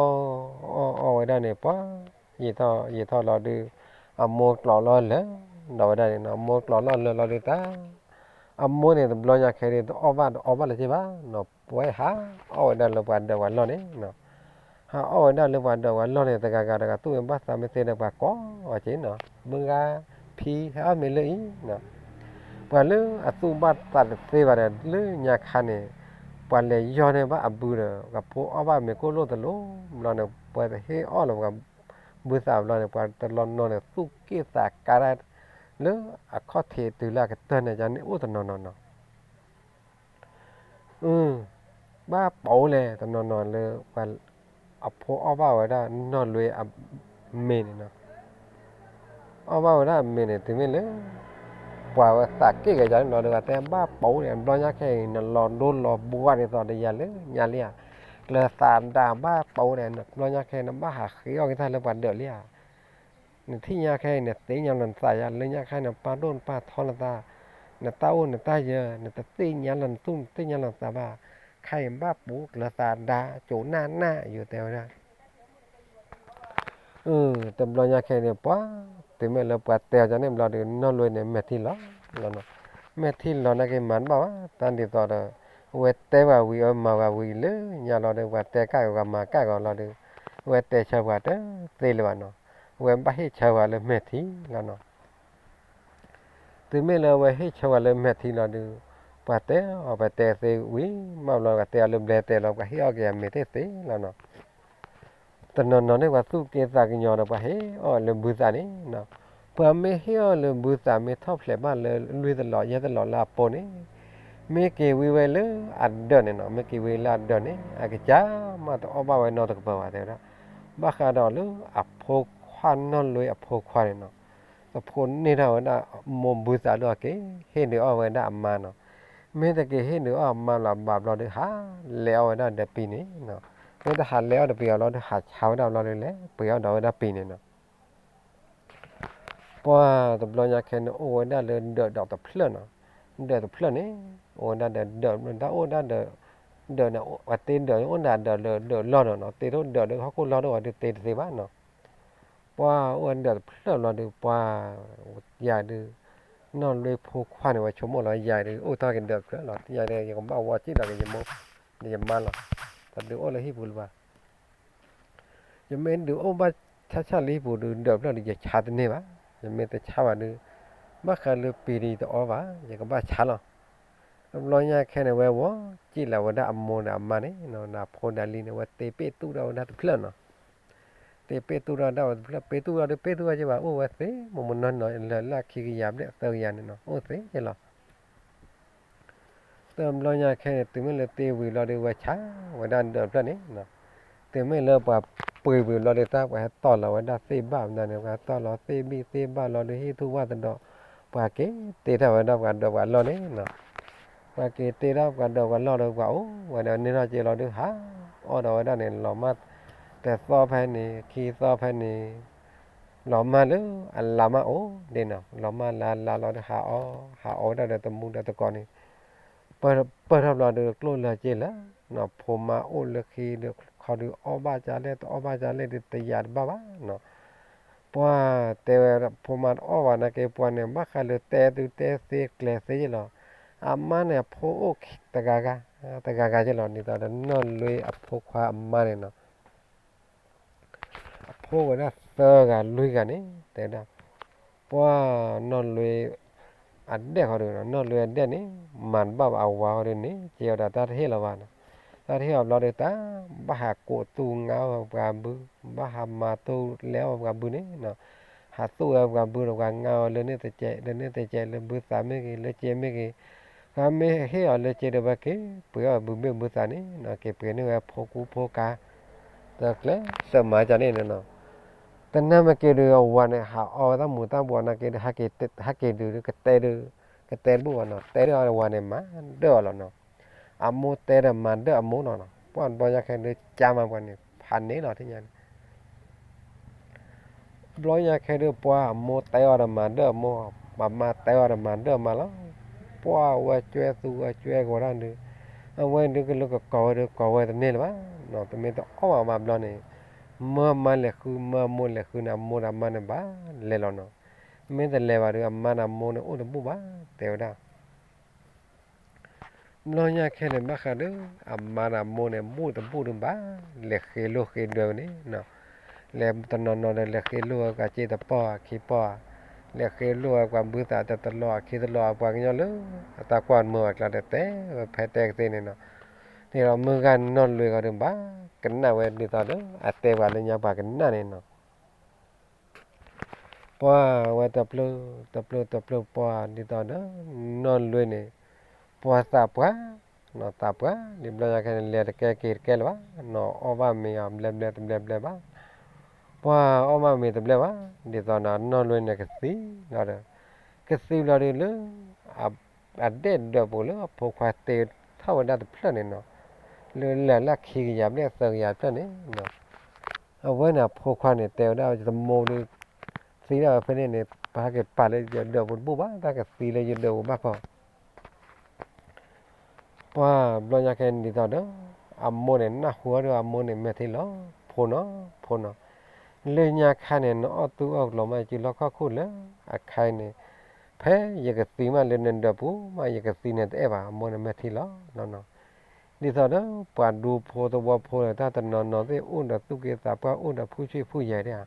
အီၣ် အီၣ်ဝဲဒၣ်န့ၣ် ပှၤ ယံာ်ထီၣ်ယံာ်ထီၣ်လီၤဒုး အမိၢ်ကျိးလီၢ်လၢာ် ဒီးဝဲဒၣ်န့ၣ်နီၤ အမိၢ်ကျိးလီၢ်လၢာ်လီၤဒုးတၢ် အမိၢ်န့ၣ် တဘျီညါခဲအံၤ တအီၣ်ဘၣ်တအီဘၣ်လၢၤက့ဘၣ်နီၤ, ပှၤဟးအီၣ်ဝဲဒၣ်လၢပှၤဒၢးပှၤလီၢ်န့ၣ်နီၤ, ဟးအီၣ်ဝဲဒၣ်လၢပှၤဒၢးပှၤလီၢ်န့ၣ် တဂၤဂၤတဂၤ သူၣ်ဝဲဘၣ်သးမ့ၢ်သ့ဒီးပှၤကိးအီၤက့နီၤ, မုၢ်ဂၤ ဖံဟဲအီၣ်မ့ၤလၢအံၤနီၤ, ပှၤလၢအသူၣ်ဘၣ်သးတသ့ဘၣ်ဒီး လၢညါခါန့ၣ် ပှၤလဲၤယီၢ်န့ၢ်ဘၣ်အဘုဒီး ပှၤဖိအီၣ်ဘၣ်မ့ၤကိၣ်လိၣ်တလိၣ်ဘျီန့ၣ် ပှၤတဟ့ၣ်အီၣ်လၢၤပှၤဘုသးဘျီန့ၣ် ပှၤတနီၤနီၤန့ၣ် သူၣ်က့ၣ်သးကါဒၣ် လၢအခီၣ်ထံးတုၤလၢအကတၢၢ်န့ၣ် ကန့ၣ်အိၣ်တနီၤနီၤနီၤ ဘၣ်ပိာ်လဲၣ် တနီၤနီၤလၢပှၤ အဖိအီၣ်ဘၣ်ဝဲဒၣ်နီၢ်လွ့အမ့ၤန့ၣ်နီၤ, အီၣ်ဘၣ်ဝဲဒၣ်အမ့ၤန့ၣ် တုၤမ့ၢ်လၢ ပှၤဝဲသးက့ၣ်က့ၤယၤန့ၣ်လီၤဒီး ပှၤတဲဘၣ်ပိာ်န့ၣ် ဘျီညါခဲအံၤ နလီၤဒိလီၤဘှါဒ်သိးဒီးယၤလၢညါလံဧါ, ကျၢၤသးဒါဘၣ်ပိာ်န့ၣ် ဘျီညါခဲအံၤ နဘၣ်ဟးဃ့အီၣ်က့ၤတၢ်လၢပှၤဒၢးလံဧါ နထံၣ်ညါခဲအံၤ နသ့ၣ်ညါလီၤနသးယါ လၢညါခဲအံၤ နပာ်ဒိၣ်နပာ်ထီနသး, နတၢ်အိၣ်နတၢ်ယၢၤ နတသ့ၣ်ညါလီၤနသူၣ် နတသ့ၣ်ညါလီၤနသးဘၣ်, ခဲအံၤဘၣ်ပိာ်ကျၢၤသးဒါ ကိးနၢ်နၢ် ယိၤတဲဝဲဒၣ် တဘျီညါခဲအံၤန့ၣ် ပှၤ တုၤမ့ၢ်လၢပှၤတဲအီၤန့ၣ်ဘျီဒီး နီၢ်လွ့န့ၣ် မဲာ်ထံလီၤလီၤနီၤ, မဲာ်ထံလီၤနာ်က့မၤတဘၣ်ဘၣ် တၢ်ဒ်သိးဒီး အဝဲတဲပှၤဝံၤအီၤမၤပှၤဝံၤလၢညါလီၤဒီး ပှၤတဲကၣ်က့ၤပှၤမၤကၣ်က့ၤအီၤလီၤဒီး အဝဲတဲဆၢပှၤတသ့လၢၤဘၣ်နီၤ, အဝဲဘၣ်ဟ့ၣ်ဆၢပှၤလၢမဲာ်ထံလီၤနီၤ တုၤမ့ၢ်လၢအဝဲဟ့ၣ်ဆၢပှၤလၢမဲာ်ထံလီၤဒီး ပှၤတဲအီၤ ပှၤတဲသ့ဝံၤမးဘျီ ပှၤတဲအီၤလၢဘျဲတဲလီၤ ပှၤဟ့ၣ်အီၣ်က့ၤအမဲာ်တသ့လီၤနီၤ, တနီၤနီၤန့ၣ် ပှၤသူၣ်က့သးကညီၤဒီး ပှၤဟ့ၣ်အီၣ်လၢဘုသးန့ၣ်နီၤ, ပှၤမ့ၢ်ဟ့ၣ်အီၣ်လၢဘုသး မ့ၢ်ထီၣ်ဖျဲးဘၣ်လၢလွံၢ်တလီၤယဲၢ်တလီၤလၢအပိာ်န့ၣ် မ့ၢ်က့ၤဝံၤဝဲလၢအဒၢးန့ၣ်နီၤ, မ့ၢ်က့ၤဝံၤလၢအဒၢးန့ၣ် အကစၢ်မးတအီၣ်ဘၣ်ဝဲနီတကပၤဘၣ်တဲဝဲဒၣ်, ဘၣ်ဃးဒီးလၢအဖိခွါနီၢ်လွ့အဖိခွါန့ၣ်နီၤ, သဖိန့ၢ်ထီၣ်ဝဲဒၣ်မိၢ်ဘုသးဒီးက့ၤ ဟ့ၣ်ဒုးအီၣ်ဝဲဒၣ်အမါနီၤ, မ့ၢ်တက့ၤဟ့ၣ်ဒုးအီၣ်အမါလီၤဘၣ်ဘျီဒီး ဟးလဲၤအီၣ်ဝဲဒၣ်ဒီးပံၤန့ၣ်နီၤ, မ့ၢ်တဟးလဲၤအီၣ်ဒီးပံၤအီၤလီၤဒီး ဟးဆါဝဲဒၣ်ဘျီဒီး လဲၤပှ့ၤအီၣ်ဒီးဝဲဒၣ်ပံၤန့ၣ်နီၤ ပှၤတဘျီညါခဲန့ၣ် အိၣ်ဝဲဒၣ်လၢဒၢးဒီးတဖျၢၣ်နီၤ, ဒၢးတဖျၢၣ်န့ၣ် အိၣ်ဝဲဒၣ်ဒီးဒၢး တၢ်အိၣ်ဒၣ်ဒီး ဒၢးန့ၣ် အဝဲတ့ဒၢးအိၣ်ဒၣ်ဒီးလၢဒၢးလီၢ်နီၤနီၤ, တ့ထီၣ်ဒၢးဒီးဟီၣ်ခိၣ်လီၢ်ဒီးဝဲဒုးတ့တသ့ဘၣ်နီၤ, ပှၤအိၣ်ဝဲဒၢးတဖျၢၣ်လီၤဒီး ပှၤ ယၤဒုး နီၢ်လွ့ဖိခွါန့ၣ် ဝဲဆိကမိၣ်လီၤ ယၤဒုး အိၣ်ထီၣ်က့ၤဒၢးတဖျၢၣ်လီၤ, ယၤဒုး ယကဘၣ်ဝီစံၣ်လီၤက့ၤယမိၢ် ယမါလီၤ, တဒုးအိၣ်လၢဟံၣ်ပူၤလၢၤဘၣ် ယမ့ၢ်ဒုးအိၣ်ဘၣ်ဆါဆါလၢဟံၣ်ပူၤဒီး ဒၢးဖျၢၣ်ဒီး ယဆါတန့ၢ်ဘၣ်, ယမ့ၢ်တဆါဘၣ်ဒီး ဘၣ်ဃးလၢပံၤဒီးယတအီၣ်ဘၣ်, ယကဘၣ်ဆါလီၤ. တဘျီညါခဲန့ၣ် ဝဲဝီစံၣ်လီၤဝဲဒၣ်အမိၢ်ဒီးအမါန့ၣ်, နဖိဒၣ်လံန့ၣ် ဝဲတ့ပ့ၢ်တူၢ်ထီၣ်ဝဲဒၣ်တဖျၢၣ်နီၤ, တ့ပ့ၢ်တူၢ်ထီၣ်ဒၣ်ဝဲတဖျၢၣ်, ပ့ၢ်တူၢ်ထီၣ်ဒီး ပ့ၢ်တူၢ်ထီၣ်က့ဘၣ် အိၣ်ဝဲသ့ မိၢ်မိၢ်နီၢ်နီၢ် လၢာ်လၢခံကယၤဘျဲၣ်သၢကယၤန့ၣ်နီၤ, အိၣ်သ့က့လီၤ. တဘျီညါခဲန့ၣ် တုၤမ့ၢ်လၢတ့ဝံၤဘျီဒီး ဝဲဆါဝဲဒၣ်ဒၢးတဖျၢၣ်န့ၣ်, တုၤမ့ၢ်လၢပှၤပှ့ၤဝံၤဘျီဒီး တၢ်ပှၤဟဲတီၢ်လီၤဝဲဒၣ်သ့ၣ်ဘၣ်မနုၤန့ၣ်, ပှၤတီၢ်လီၤသ့ၣ်ဘံၣ်သ့ၣ်ဘၣ်လီၤဒီး ဟ့ၣ်ထူၣ်ဝၣ်သဒီး, ပှၤက့ၤတ့ထီၣ်ဝဲဒၣ်ပှၤဒၢးပှၤလီၢ်န့ၣ်နီၤ, ပှၤက့ၤတ့ထီၣ်ပှၤဒၢးပှၤလီၢ်ဒီး ပှၤအိၣ်ဝဲဒီးန့ၢ်ထီၣ်က့လီၤဒီး ဟးအီၣ်ဒီးဝဲဒၣ်န့ၣ် လီၤမၢ်တသီဖဲန့ၣ် ခံသီဖဲန့ၣ် လီၤမၢ်လၢအလါမၢ်အိၣ်ဒ့နီၤ, လီၤမၢ်လၢအလါလီၤဒီး ဟးအီၣ် ဟးအီၣ်ဝဲဒၣ်ဒီးတမူဒီးတကိးန့ၣ်, ပၢၢ်ထီၣ်ဘျီဒီး ကျိၣ်လၢက့လၢနီၤ, ဖိမါအိၣ်လၢခံဒီး ခီဒီးအီၣ်ဘၣ်ကလဲၣ် တအီၣ်ဘၣ်ကလဲၣ်ဒီး တယာ်တဘၣ်ဘၣ်နီၤ, ပှၤတဲဝဲ ဖိမါတအီၣ်ဘၣ်နာ်က့ ပှၤန့ၣ် ဘၣ်ဃးလၢတဲသုတဲသ့ကျဲၤသ့က့လီၤ, အမါန့ၣ် အဖိအိၣ်တဂၤဂၤ တဂၤဂၤက့လီၤ, ဒ်သိးဒီးနီၢ်လွ့အဖိခွါအမါန့ၣ်နီၤ အဖိဝဲဒၣ်သၢဂၤလွံၢ်ဂၤန့ၣ် တဲဝဲဒၣ်, ပှၤနီၢ်လွ့အဒဲၣ်ဃီဒီး နီၢ်လွ့အဒဲၣ်န့ၣ် မၤတဘၣ်ဘၣ်အဝၤဃီဒီးန့ၣ် ကဲဝဲဒၣ်တၢ်တဟ့ၣ်လီၤဘၣ်နီၤ, တၢ်တဟ့ၣ်အီၤဘျီဒီး တၢ်ဘၣ်ဟးကိးတူၢ်ငါအီၤပှၤဘု, ဘၣ်ဟးမၤတူၢ်လဲအီၤပှၤဘုန့ၣ်နီၤ, ဟးသူၣ်ဝဲပှၤဘုဒီး ပှၤငါအီၤလၢန့ၣ်တကဲး လၢန့ၣ်တကဲး လၢဘုသးမ့ၢ်ဂ့ၤ လၢကဲမ့ၢ်ဂ့ၤ, ပှၤမ့ၢ်ဟ့ၣ်အီၤလၢကဲဒီး ပှၤက့ၤပှ့ၤအီၤဘုဘ့ၣ်ဘုသးန့ၣ်နီၤ, က့ၤပှ့ၤန့ၢ်ဝဲဖိကူဖိကၤ တကျဲးစၢးမၤကန့ၣ်န့ၣ်နီၤ, တနၢ်မ့ၢ်က့ၤဒီး အဝၤန့ၣ် ဟးအီဝဲတၢ်မူၤတၢ်ဘှီးနာ်က့ဒီး ဟဲက့ၤဒုး ကတဲဒုး ကတဲတဘူၣ်ဘၣ်နီၤ, တဲဒၣ်အဝၤန့ၣ် မၤဒၢၣ်အီၤလီၤနီၤ, အမိၢ်တဲဒီးမၤဒၢၣ်အမိၢ်လီၤနီၤ, ပှၤတဘျီညါခဲဒီး ကၢ်မၤပှၤန့ၣ် ဖးန့ၣ်လီၤထံၣ်ညါန့ၣ် တဘျီညါခဲဒီး ပှၤအမိၢ်တဲအီၤဒီးမၤဒၢၣ်အမိၢ်, ပှၤမါတဲအီၤဒီးမၤဒၢၣ်အမါလီၤ, ပှၤဝဲကွဲသူဝဲကွဲကီးတၢ်ဒုး, အဝဲဒုးကလၢကကိးဝဲဒီး ကိးဝဲတန့ၢ်လၢၤဘၣ်, တမ့ၢ်တအီၣ်ဘၣ်မၤဘျီန့ၣ်, မၢအမါလဲၤဃု မၢအမိၢ်လဲၤဃုန့ၣ် အမိၢ်ဒီးအမါန့ၣ်ဘၣ်လဲၤလီၤနီၤ, မ့ၢ်တလဲၤဘၣ်ဒီး အမါဒီးအမိၢ်န့ၣ်အိၣ်တဘူၣ်ဘၣ် တဲဝဲဒၣ် ဘျီညါခဲန့ၣ် ဘၣ်ဃးဒီး အမါဒီးအမိၢ်န့ၣ် ဘူၣ်တဘူၣ်တဘၣ်, လဲၤဃ့လိၢ်ဃ့ဒွဲဝဲန့ၣ်, လဲၤတနီၤနီၤဒီး လဲၤဃ့လိၢ်ဝဲကးက့တပီၢ်ခံပီၢ်, လဲၤဃ့လိၢ်ဝဲပှၤဘုသးတတလီၢ်ခံတလီၢ် ပှၤကညီလၢ အတၢ်ကွၢ်မုာ်ဝဲကျါဒီး တဲဝဲဖဲတဲကသ့န့ၣ်နီၤ, န့ၣ်ဒီးမုၢ်ဂၤနီၢ်လွ့ကီးဒီးဘၣ်, ကနၣ်ဝဲဒ်သိးဒီး အတဲပှၤလၢညါပှၤကနၣ်န့ၣ်နီၤ ပှၤဝဲတပျၢၢ်တပျၢၢ်တပျၢၢ်ပှၤဒ်သိးဒီး နီၢ်လွ့န့ၣ် ပှၤသးပှၢ်, နီၢ်သးပှၢ် ဒ်ဘျီညါခဲန့ၣ် လဲၤတကဲက့ၤတကဲလၢၤဘၣ်, နီၢ်အီၣ်ဘၣ်မ့ၤအီၤဘျဲဘျဲတဘျဲဘျဲဘၣ်, ပှၤအီၣ်ဘၣ်မ့ၤတဘျဲဘၣ်, ဒ်သိးဒီး နီၢ်လွ့န့ၣ်ကသံလီၤဒီး ကသံလီၤဒီးလၢ အဒဲၣ်ဒၢးပူၤလၢအဖိခွါတ့ထီၣ်ဝဲဒၣ်တဖျၢၣ်န့ၣ်နီၤ, လၢလဲၤလၢခံကယၤဘျဲၣ်သၢကယၤတဖျၢၣ်န့ၣ် အဝဲန့ၣ်အဖိခွါန့ၣ် တဲဝဲဒၣ်တမိၢ်ဒီး သံဒၣ်ဝဲဖဲန့ၣ်န့ၣ် ပဟဲက့ၤပာ်လၢယဒၢးပူၤတဘူၣ်ဘၣ်, တၢ်ကသံလၢယဒၢးပူၤဘၣ်ခီ ပှၤဘျီညါခဲန့ၣ်ဒ်သိးဒီး အမိၢ်န့ၣ်နၢ်ဟူအီၤဒီး အမိၢ်န့ၣ်မဲာ်ထံလီၤ, ဖိနီၤ, ဖိနီၤ, လၢညါခါန့ၣ် နအီၣ်သူၣ်အီၣ်ကျိၤမး ယစုလီၢ်ခီၣ်ခိၣ်လၢအခါအံၤန့ၣ်, ဖဲယကသံမးလၢနဒၢးပူၤမး ယကသံန့ၣ်တအဲၣ်ဘၣ်, အမိၢ်န့ၣ်မဲာ်ထံလီၤနီၤနီၤ, ဒ်သိးဒီး ပှၤဒူဖိသဝီဖိန့ၣ် တၢ်တနီၤနီၤသ့ၣ်အိၣ်ဒီးသူၣ်က့သးပှၢ် အိၣ်ဒီးဖုဆ့ၣ်ဖုယဲၤဒၣ်ဧါ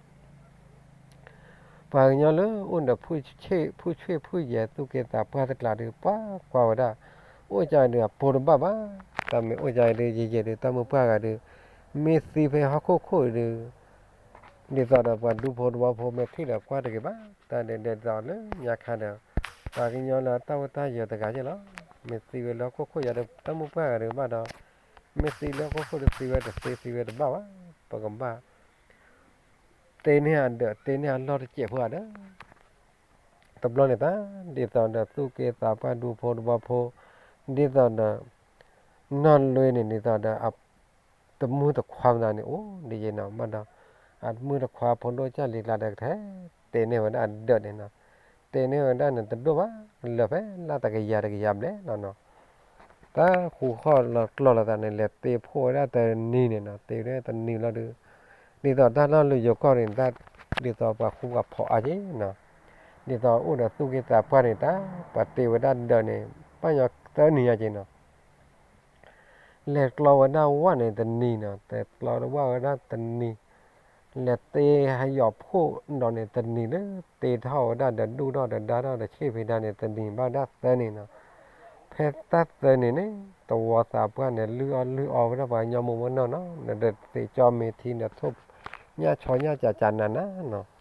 ပှၤကညီလၢအိၣ်ဒီးဖုဆ့ၣ်ဖုဆ့ၣ်ဖုယဲၤ သူၣ်က့သးပှၢ်တကျးဒီး ပှၤကွၢ်ဝဲဒၣ် အိၣ်ကဒီးအဖိတဘၣ်ဘၣ်, တၢ်မ့ၢ်အိၣ်ကဒီး ယယဲၤဒီး တၢ်မုၢ်ပှၢ်ဂၤဒီး မ့ၢ်သံဖဲဟီၣ်ခိၣ်ခိၣ်ဒီး ဒ်သိးဒီးပှၤဒူဖိသဝီဖိမဲာ်ထံဒီးကွၢ်တဂ့ၤဘၣ်, တၢ်ဒ်သိးလၢညါခါဒီး ပှၤကညီလၢတၢ်အိၣ်တၢ်ယၢၤတဂၤယဲၢ်လီၤ, မ့ၢ်သံဝဲလၢဟီၣ်ခိၣ်ခိၣ်ယၤဒီး တၢ်မုၢ်ပှၢ်ဂၤဒီးဘၣ်ဒီး မ့ၢ်သံလၢဟီၣ်ခိၣ်ဒီးသံဝဲတသ့သံဝဲတဘၣ်ဘၣ်, ပကဘၣ် တ့န့ၢ်အဒၢး တ့န့ၢ်အလီၢ်တစဲးဖိဧါဒီး တဘျီန့ၣ်တၢ် ဒ်သိးဒီးသူၣ်က့သးပှၢ်ဒူဖိသဝီဖိ ဒ်သိးဒီး နီၢ်လွ့န့ၣ် ဒ်သိးဒီး တမုၢ်တခွါမနုၤန့ၣ် အိၣ်ဒ်ယဲၢ်နီၤ ဘၣ်ဒီး အတမုၢ်တခွါဖိဒိၣ်ကၢ်လံၤကျါဒီးကထဲ တ့န့ၢ်ဝဲဒၣ်အဒၢးန့ၣ်နီၤ, တ့န့ၢ်ဝဲဒၣ်န့ၣ် တဒိၣ်ဘၣ် လၢာ်ဖဲလၢတကယၤတကယၤဘျဲၣ်လီၤနီၤ တၢ်ဃူဃီၣ်လီၤကျီၢ်လိာ်သးန့ၣ် လဲၤတ့ဖှိၣ်ဝဲဒၣ်တနံၤန့ၣ်နီၤ, တ့ဝဲဒၣ်တနံၤလီၤဒီး ဒ်သိးတၢ်လီၢ်လၢယိၤကီၢ်န့ၣ် တၢ်ဒ်သိးပှၤဃူပှၤဖိးအါက့နီၤ, ဒ်သိးအိၣ်ဒီးသူၣ်က့သးပှၢ်န့ၣ် တၢ်ပှၤတ့ဝဲဒၣ်ဒၢးန့ၣ် ပၢ်ညီသၢနံၤညါက့နီၤ လဲၤကျီဝဲဒၣ်ဝၣ်န့ၣ်တနံၤနီၤ, လဲၤကျီဝၣ်ဝဲဒၣ်တနံၤ, လဲၤတ့ဟးယီၤဖှိၣ်ဒီးန့ၣ်တနံၤလၢ တ့ထီၣ်ဝဲဒၣ်ဒီးဒူၣ်ထီၣ်ဒီးဒါထီၣ်ဒီးဆ့ၣ်ဖံးဒါန့ၣ် တနံၤဘၣ်ဒၣ်သၢနံၤနီၤ, ဖဲတၢ်သၢနံၤန့ၣ် သဝီသးပှၢ်န့ၣ် လုၢ်အီၣ်လုၢ်အီဝဲဒၣ်ပှၤကညီမိၢ်ဝဲနီၢ်နီၤ, နတသ့ၣ်ကၠီမ့ၢ်ထံနထိၣ်ညၣ်ဆီညၣ်ကၠးကၠးနးနးနီၤ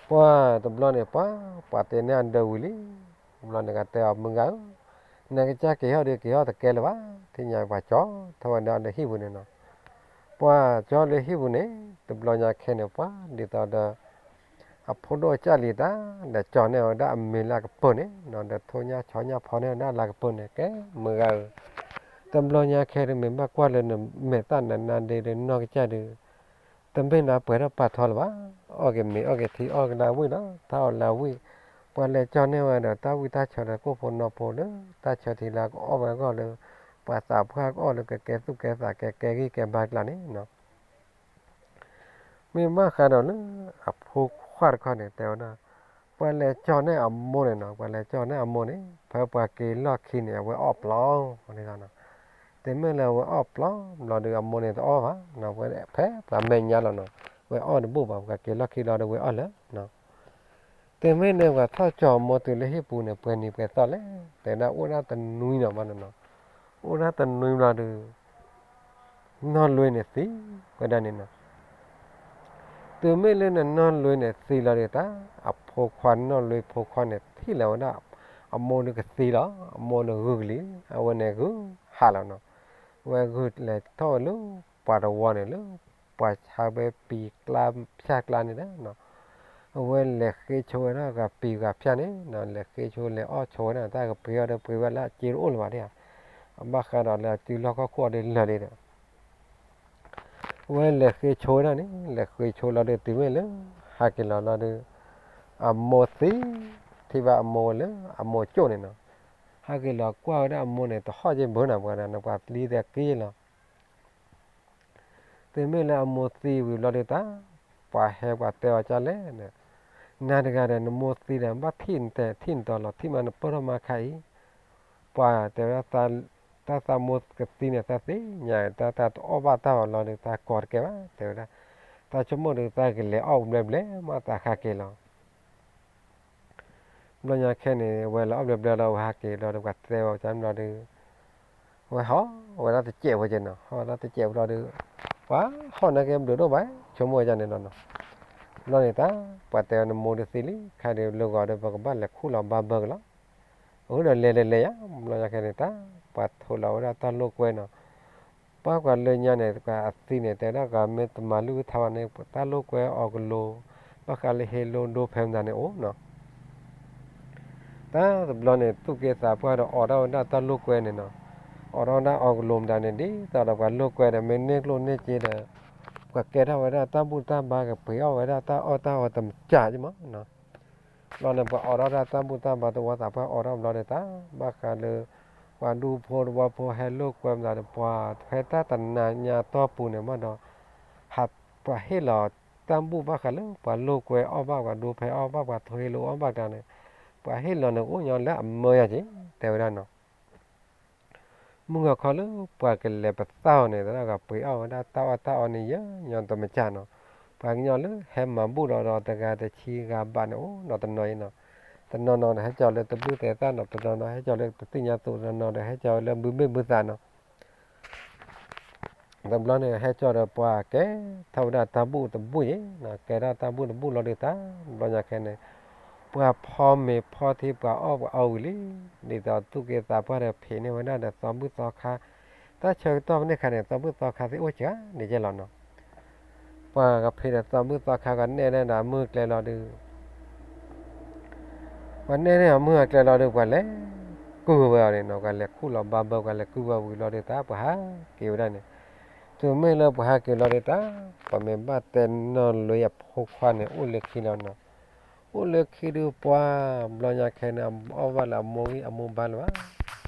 ပှၤတဘျီန့ၣ် ပှၤ ပှၤတ့န့ၢ်အဒၢးဝံၤလံ, တဘျီန့ၣ်ကတဲအီၤ မုၢ်ဂၤဧၢ, နကစၢ်က့ၤဟီၣ်ဒီးက့ၤဟီၣ်တကဲလၢၤဘၣ်, ထံၣ်ညါပှၤကၠီထီၣ်ဝဲဒၣ်လၢဟံၣ်ပူၤန့ၣ်နီၤ, ပှၤကၠီလၢဟံၣ်ပူၤန့ၣ် တဘျီညါခဲန့ၣ် ပှၤဒ်သိးဒီး အဖိဒိၣ်ကၢ်လံၤတၢ် ဒီးကၠီန့ၢ်ဝဲဒၣ်အမ့ၤလၢကပၢၤန့ၣ်နီၤ, ဒီးထိၣ်ညၣ်ဆီညၣ်ဖီန့ၢ်ဝဲဒၣ်လၢကပၢၤန့ၣ် ကဲမုၢ်ဂၤဧၢ, တဘျီညါခဲဒီးမ့ၢ်ဘၣ်ကွၢ်လၢနမဲာ်သၣ်နနါဒ့ဒီးနီၢ်ကစၢ်ဒီး တမ့ၢ်လၢပှဲၤထီၣ်ပာ်ထီလၢၤဘၣ်, အီၣ်က့ၤမ့ၤအီၣ်က့ၤထံအီၣ်က့ၤလၢအဝံၣ်လီၤ, တၢ်အီၣ်လၢအဝံၣ်, ပှၤလဲၤကၠီန့ၢ်ဝဲဒီးတၢ်ဝံၣ်တၢ်ဆၢဒီးကိၣ်ဖိနီၢ်ဖိလၢ တၢ်ဆၢထံလၢကအီၣ်ဝဲအဂီၢ်လၢ ပှၤသးပှၢ်ကအီၣ်လၢကကဲသူၣ်ကဲသးကဲကဲဂံၢ်ကဲဘါကျါန့ၣ်နီၤ မ့ၢ်ဘၣ်ဃးဒီးလၢအဖိခွါတခီန့ၣ် တဲဝဲဒၣ် ပှၤလဲၤကၠီန့ၢ်အမိၢ်န့ၣ်နီၤ, ပှၤလဲၤကၠီန့ၢ်အမိၢ်န့ၣ် ဖဲပှၤက့ၤလီၢ်ခံန့ၣ် အဝဲအီၣ်ပျီ, တမ့ၢ်လၢအဝဲအီၣ်ပျီဘျီဒီးအမိၢ်န့ၣ်တအီၣ်ဘၣ်, ဖဲပှၤမဲာ်ညါလီၤနီၤ, ဝဲအီၣ်တဘူၣ်ဘၣ်, ပှၤက့ၤလီၢ်ခံလီၤဒီးဝဲအီၣ်လၢၤ တမ့ၢ်လၢပှၤထီၣ်ကၠီအမိၢ်တုၤလၢဟံၣ်ပူၤန့ၣ် ပှဲၤနံၤပှဲၤသီလဲၣ်, တဲဒၣ်အိၣ်ဒၣ်တနွံနီၤဘၣ်နီၤ, အိၣ်ဒၣ်တနွံဘျီဒီး နီၢ်လွ့န့ၣ်သံဝဲဒၣ်န့ၣ်နီၤ, တုၤမ့ၢ်လၢနနီၢ်လွ့န့ၣ်သံလီၤဒီးတၢ် အဖိခွါနီၢ်လွ့ဖိခွါန့ၣ်ထံၣ်လီၤဝဲဒၣ် အမိၢ်ဒုးကသံလီၤ, အမိၢ်န့ၣ်ဂုာ်ကလံၤ, အဝဲန့ၣ်ဂုာ်ဟးလီၤနီၤ, ဝဲဂုာ်လဲၤထီၣ်ဝဲလၢပှၤတဝီန့ၣ်လၢ ပှၤဆါဝဲပံၤကျါဖၠၣ်ကျါန့ၣ်ဒီး အဝဲလဲၤဃ့ဆိဝဲဒၣ်ဂၤပံၤဂၤဖၠၣ်န့ၣ်နီၤ, လဲၤဃ့ဆိလဲၤအီၣ်ဆိဝဲဒၣ် တၢ်ကပှ့ၤအီၤဒီးပှ့ၤဝဲလၢအစ့တအိၣ်လၢၤဘၣ်ဒၣ်ဧါ, အဘၣ်ဃးဒီးလၢအစုလီၢ်ခီၣ်ခိၣ်အီၤဒီးလၢာ်လံဒီး ဝဲလဲၤဃ့ဆိဝဲဒၣ်န့ၣ် လဲၤဃ့ဆိလီၤဒီးတုၤမ့ၢ်လၢ ဟးက့ၤလီၤလီၤဒီး အမိၢ်သံ ထံၣ်ဘၣ်အမိၢ်ဝဲလၢအမိၢ်ကၠိၣ်န့ၣ်နီၤ, ဟးက့ၤလီၤကွၢ်ဝဲဒၣ်အမိၢ်န့ၣ် တဟီၣ်က့ၤဘၢနီၤ ပှၤဒီး နပှၤလံတဲက့ၤလီၤ တုၤမ့ၢ်လၢအမိၢ်သံဝံၤဘျီဒုးတၢ် ပှၤဟဲပှၤတဲအီၤကၢ်လဲၣ်န့ၣ်, နၤတဂၤဒီးနမိၢ်သံဒီး ဘၣ်ထံၣ်နတဲထံၣ်နတီၤလီၤ ထံၣ်မးနပၢၢ်ထီၣ်မးခါအံၤ, ပှၤတဲဝဲဒၣ် တၢ်သးမိၢ်ကသံန့ၣ် သးသ့ၣ်ညါ တၢ်တအီၣ်ဘၣ်တၢ်အီၤလီၤဒီး သးကိးတကဲဘၣ် တဲဝဲဒၣ်, တၢ်ဆိကမိၣ်ဒီး သးကလဲၤအီၣ်ဘျဲဘျဲမးသးဟးက့ၤလီၤ. ဘျီညါခဲန့ၣ် ဝဲလဲၤအီၣ်ဘျဲဘျဲလီၤ ဝဲဟးက့ၤလီၤဒီး ပှၤတဲဝဲကန့ၣ်ဘျီဒီး ဝဲဟီၣ်ဝဲဒၣ်တစဲးဖိက့နီၤ, ဟီၣ်ဝဲဒၣ်တစဲးဖိလီၤဒီး ပှၤဟီၣ်န့ၣ်က့ဘျုးဒိၣ်ဘၣ် ဆိကမိၣ်ဝဲဒ်န့ၣ်လီၤနီၤ. ဘျီန့ၣ်တၢ် ပှၤတဲဝဲ နမိၢ်ဒုးသံလံ ခဲဒုးလၢဂီၤဒီး ပကဘၣ်လဲၤခူၣ်လီၤဘါဘၢက့ၤလီၤ. အဃိဒီးလဲၤလဲၤလဲၤယါ ဘျီညါခဲန့ၣ်တၢ် ပှၤထိးလီၤဝဲဒၣ်တၢ်လိာ်ကွဲနီၤ. ပှၤကွၢ်လၢညါန့ၣ် ပှၤအသံန့ၣ် တဲဝဲဒၣ် ပှၤမ့ၢ်တမၤလုၢ်အုၣ်ထါဘၣ်န့ၣ် တၢ်လိာ်ကွဲအီၤကလိၤ ဘၣ်ဃးလၢဟ့လိဒိဖဲမတၤန့ၣ်အိၣ်နီၤ. တၢ်တဘျီန့ၣ် သူၣ်က့သးပှၢ်ဒီးအိးထီၣ်ဝဲဒၣ်တၢ်လိာ်ကွဲန့ၣ်နီၤ, အိးထီၣ်ဝဲဒၣ်အီၤကလိၤမတၤန့ၣ် ဒ်သိးဒီးပှၤလိာ်ကွဲဒီး မ့ၢ်န့ၢ်ကျိၣ်န့ၢ်စ့ဒီး ပှၤကဲထီၣ်ဝဲဒၣ်တၢ်ဘူၣ်တၢ်ဘါ ကပှ့ၤအီၣ်ဝဲဒၣ်တၢ်အီၣ်တၢ်အီတမစးက့မးနီၤ. ဘျီန့ၣ် ပှၤအိးထီၣ်ဒၣ်တၢ်ဘူၣ်တၢ်ဘါ သဝီသးပှၢ်အိးထီၣ်ဘျီဒီးတၢ် ဘၣ်ဃးလၢ ပှၤဒူဖိသဝီဖိဟဲလိာ်ကွဲမတၤဒီး ပှၤဖဲတၢ်တနၤညါတီၢ်ပူၤန့ၣ်မးဒီး ဟးပှၤဟ့ၣ်လီၤတၢ်ဘူၣ်ဘၣ်ဃးလၢ ပှၤလိာ်ကွဲအီၣ်ဘၣ် ပှၤဒူဖဲအီၣ်ဘၣ် ပှၤထိးဟ့လိအီၣ်ဘၣ်တၢ်န့ၣ် ပှၤဟ့ၣ်လီၤန့ၣ် အိၣ်ညီလၢအမၢယၤက့ တဲဝဲဒၣ်နီၤ. မုၢ်ဂီၤခီလၢပှၤကလဲၤပသၣ်အီၤန့ၣ် သရၣ်ကပှ့ၤအီၣ်ဝဲဒၣ်တၢ်အီၣ်တၢ်အီန့ၣ် ယဲညီတမစးနီၤ. ပှၤကညီလၢဟဲမၤဘူၣ်ဒီး ဒီးတဂၤတဆံဂၤဘးန့ၣ် အိၣ်နီတနီၤအံၤနီၤ. တနီၤနီၤဒီးဟဲကၠီၤလၢတဘျုးသဲးသၣ်နီၤ, တနီၤနီၤဟဲကၠီၤလၢပသ့ၣ်ညါသူ, တနီၤနီၤဒီးဟဲကၠီၤလၢဘုဘ့ၣ်ဘုသးနီၤ. တဘျီန့ၣ် ဟဲကၠီၤဒီးပှၤကဲထီၣ်ဝဲဒၣ်တၢ်ဘူၣ်တဘူၣ်အံၤ, ကဲထီၣ်တၢ်ဘူၣ်တဘူၣ်လီၤဒီးတၢ် ဘျီညါခဲန့ၣ် ပှၤဖီမ့ၤဖီထံ ပှၤအီၣ်ပှၤအီဝံၤလံ, ဒ်သိးသူၣ်က့သးပှၢ်ဒီးဖံးန့ၢ်ဝဲဒၣ်ဒီးသီဘူၣ်သီခါ, တၢ်ဆၢကတီၢ်ဖဲန့ၣ်အခါန့ၣ် သီဘူၣ်သီခါသ့ၣ်အိၣ်စှၤန့ၣ်ကဲလီၤနီၤ. ပှၤကဖံးဒီးသီဘူၣ်သီခါ ကနဲၣ်န့ၢ်ဒီးအမုၢ်အကျဲလီၤဒုး ပှၤနဲၣ်န့ၢ်အမုၢ်အကျဲလီၤဒုး ပှၤလဲၤကုၢ်ဝဲအီၤန့ၣ်နီၤ, ပှၤလဲၤခူၣ်လီၤဘါဘၢ ပှၤလဲၤကုၢ်ဝဲဝံၤလီၤဒုးတၢ် ပှၤဟးက့ၤဝဲဒၣ်န့ၣ်, တုၤမ့ၢ်လၢပှၤဟးက့ၤလီၤဒုးတၢ် ပှၤမ့ၢ်ဘၣ်တဲနီၢ်လွံအဖိခွါန့ၣ် အိၣ်လၢခံလီၤနီၤ, အိၣ်လၢခံဒုးပှၤ ဘျီညါခဲန့ၣ် အီၣ်ဘၣ်လၢအမိၢ်ဂံၢ်အမိၢ်ဘါလၢၤဘၣ်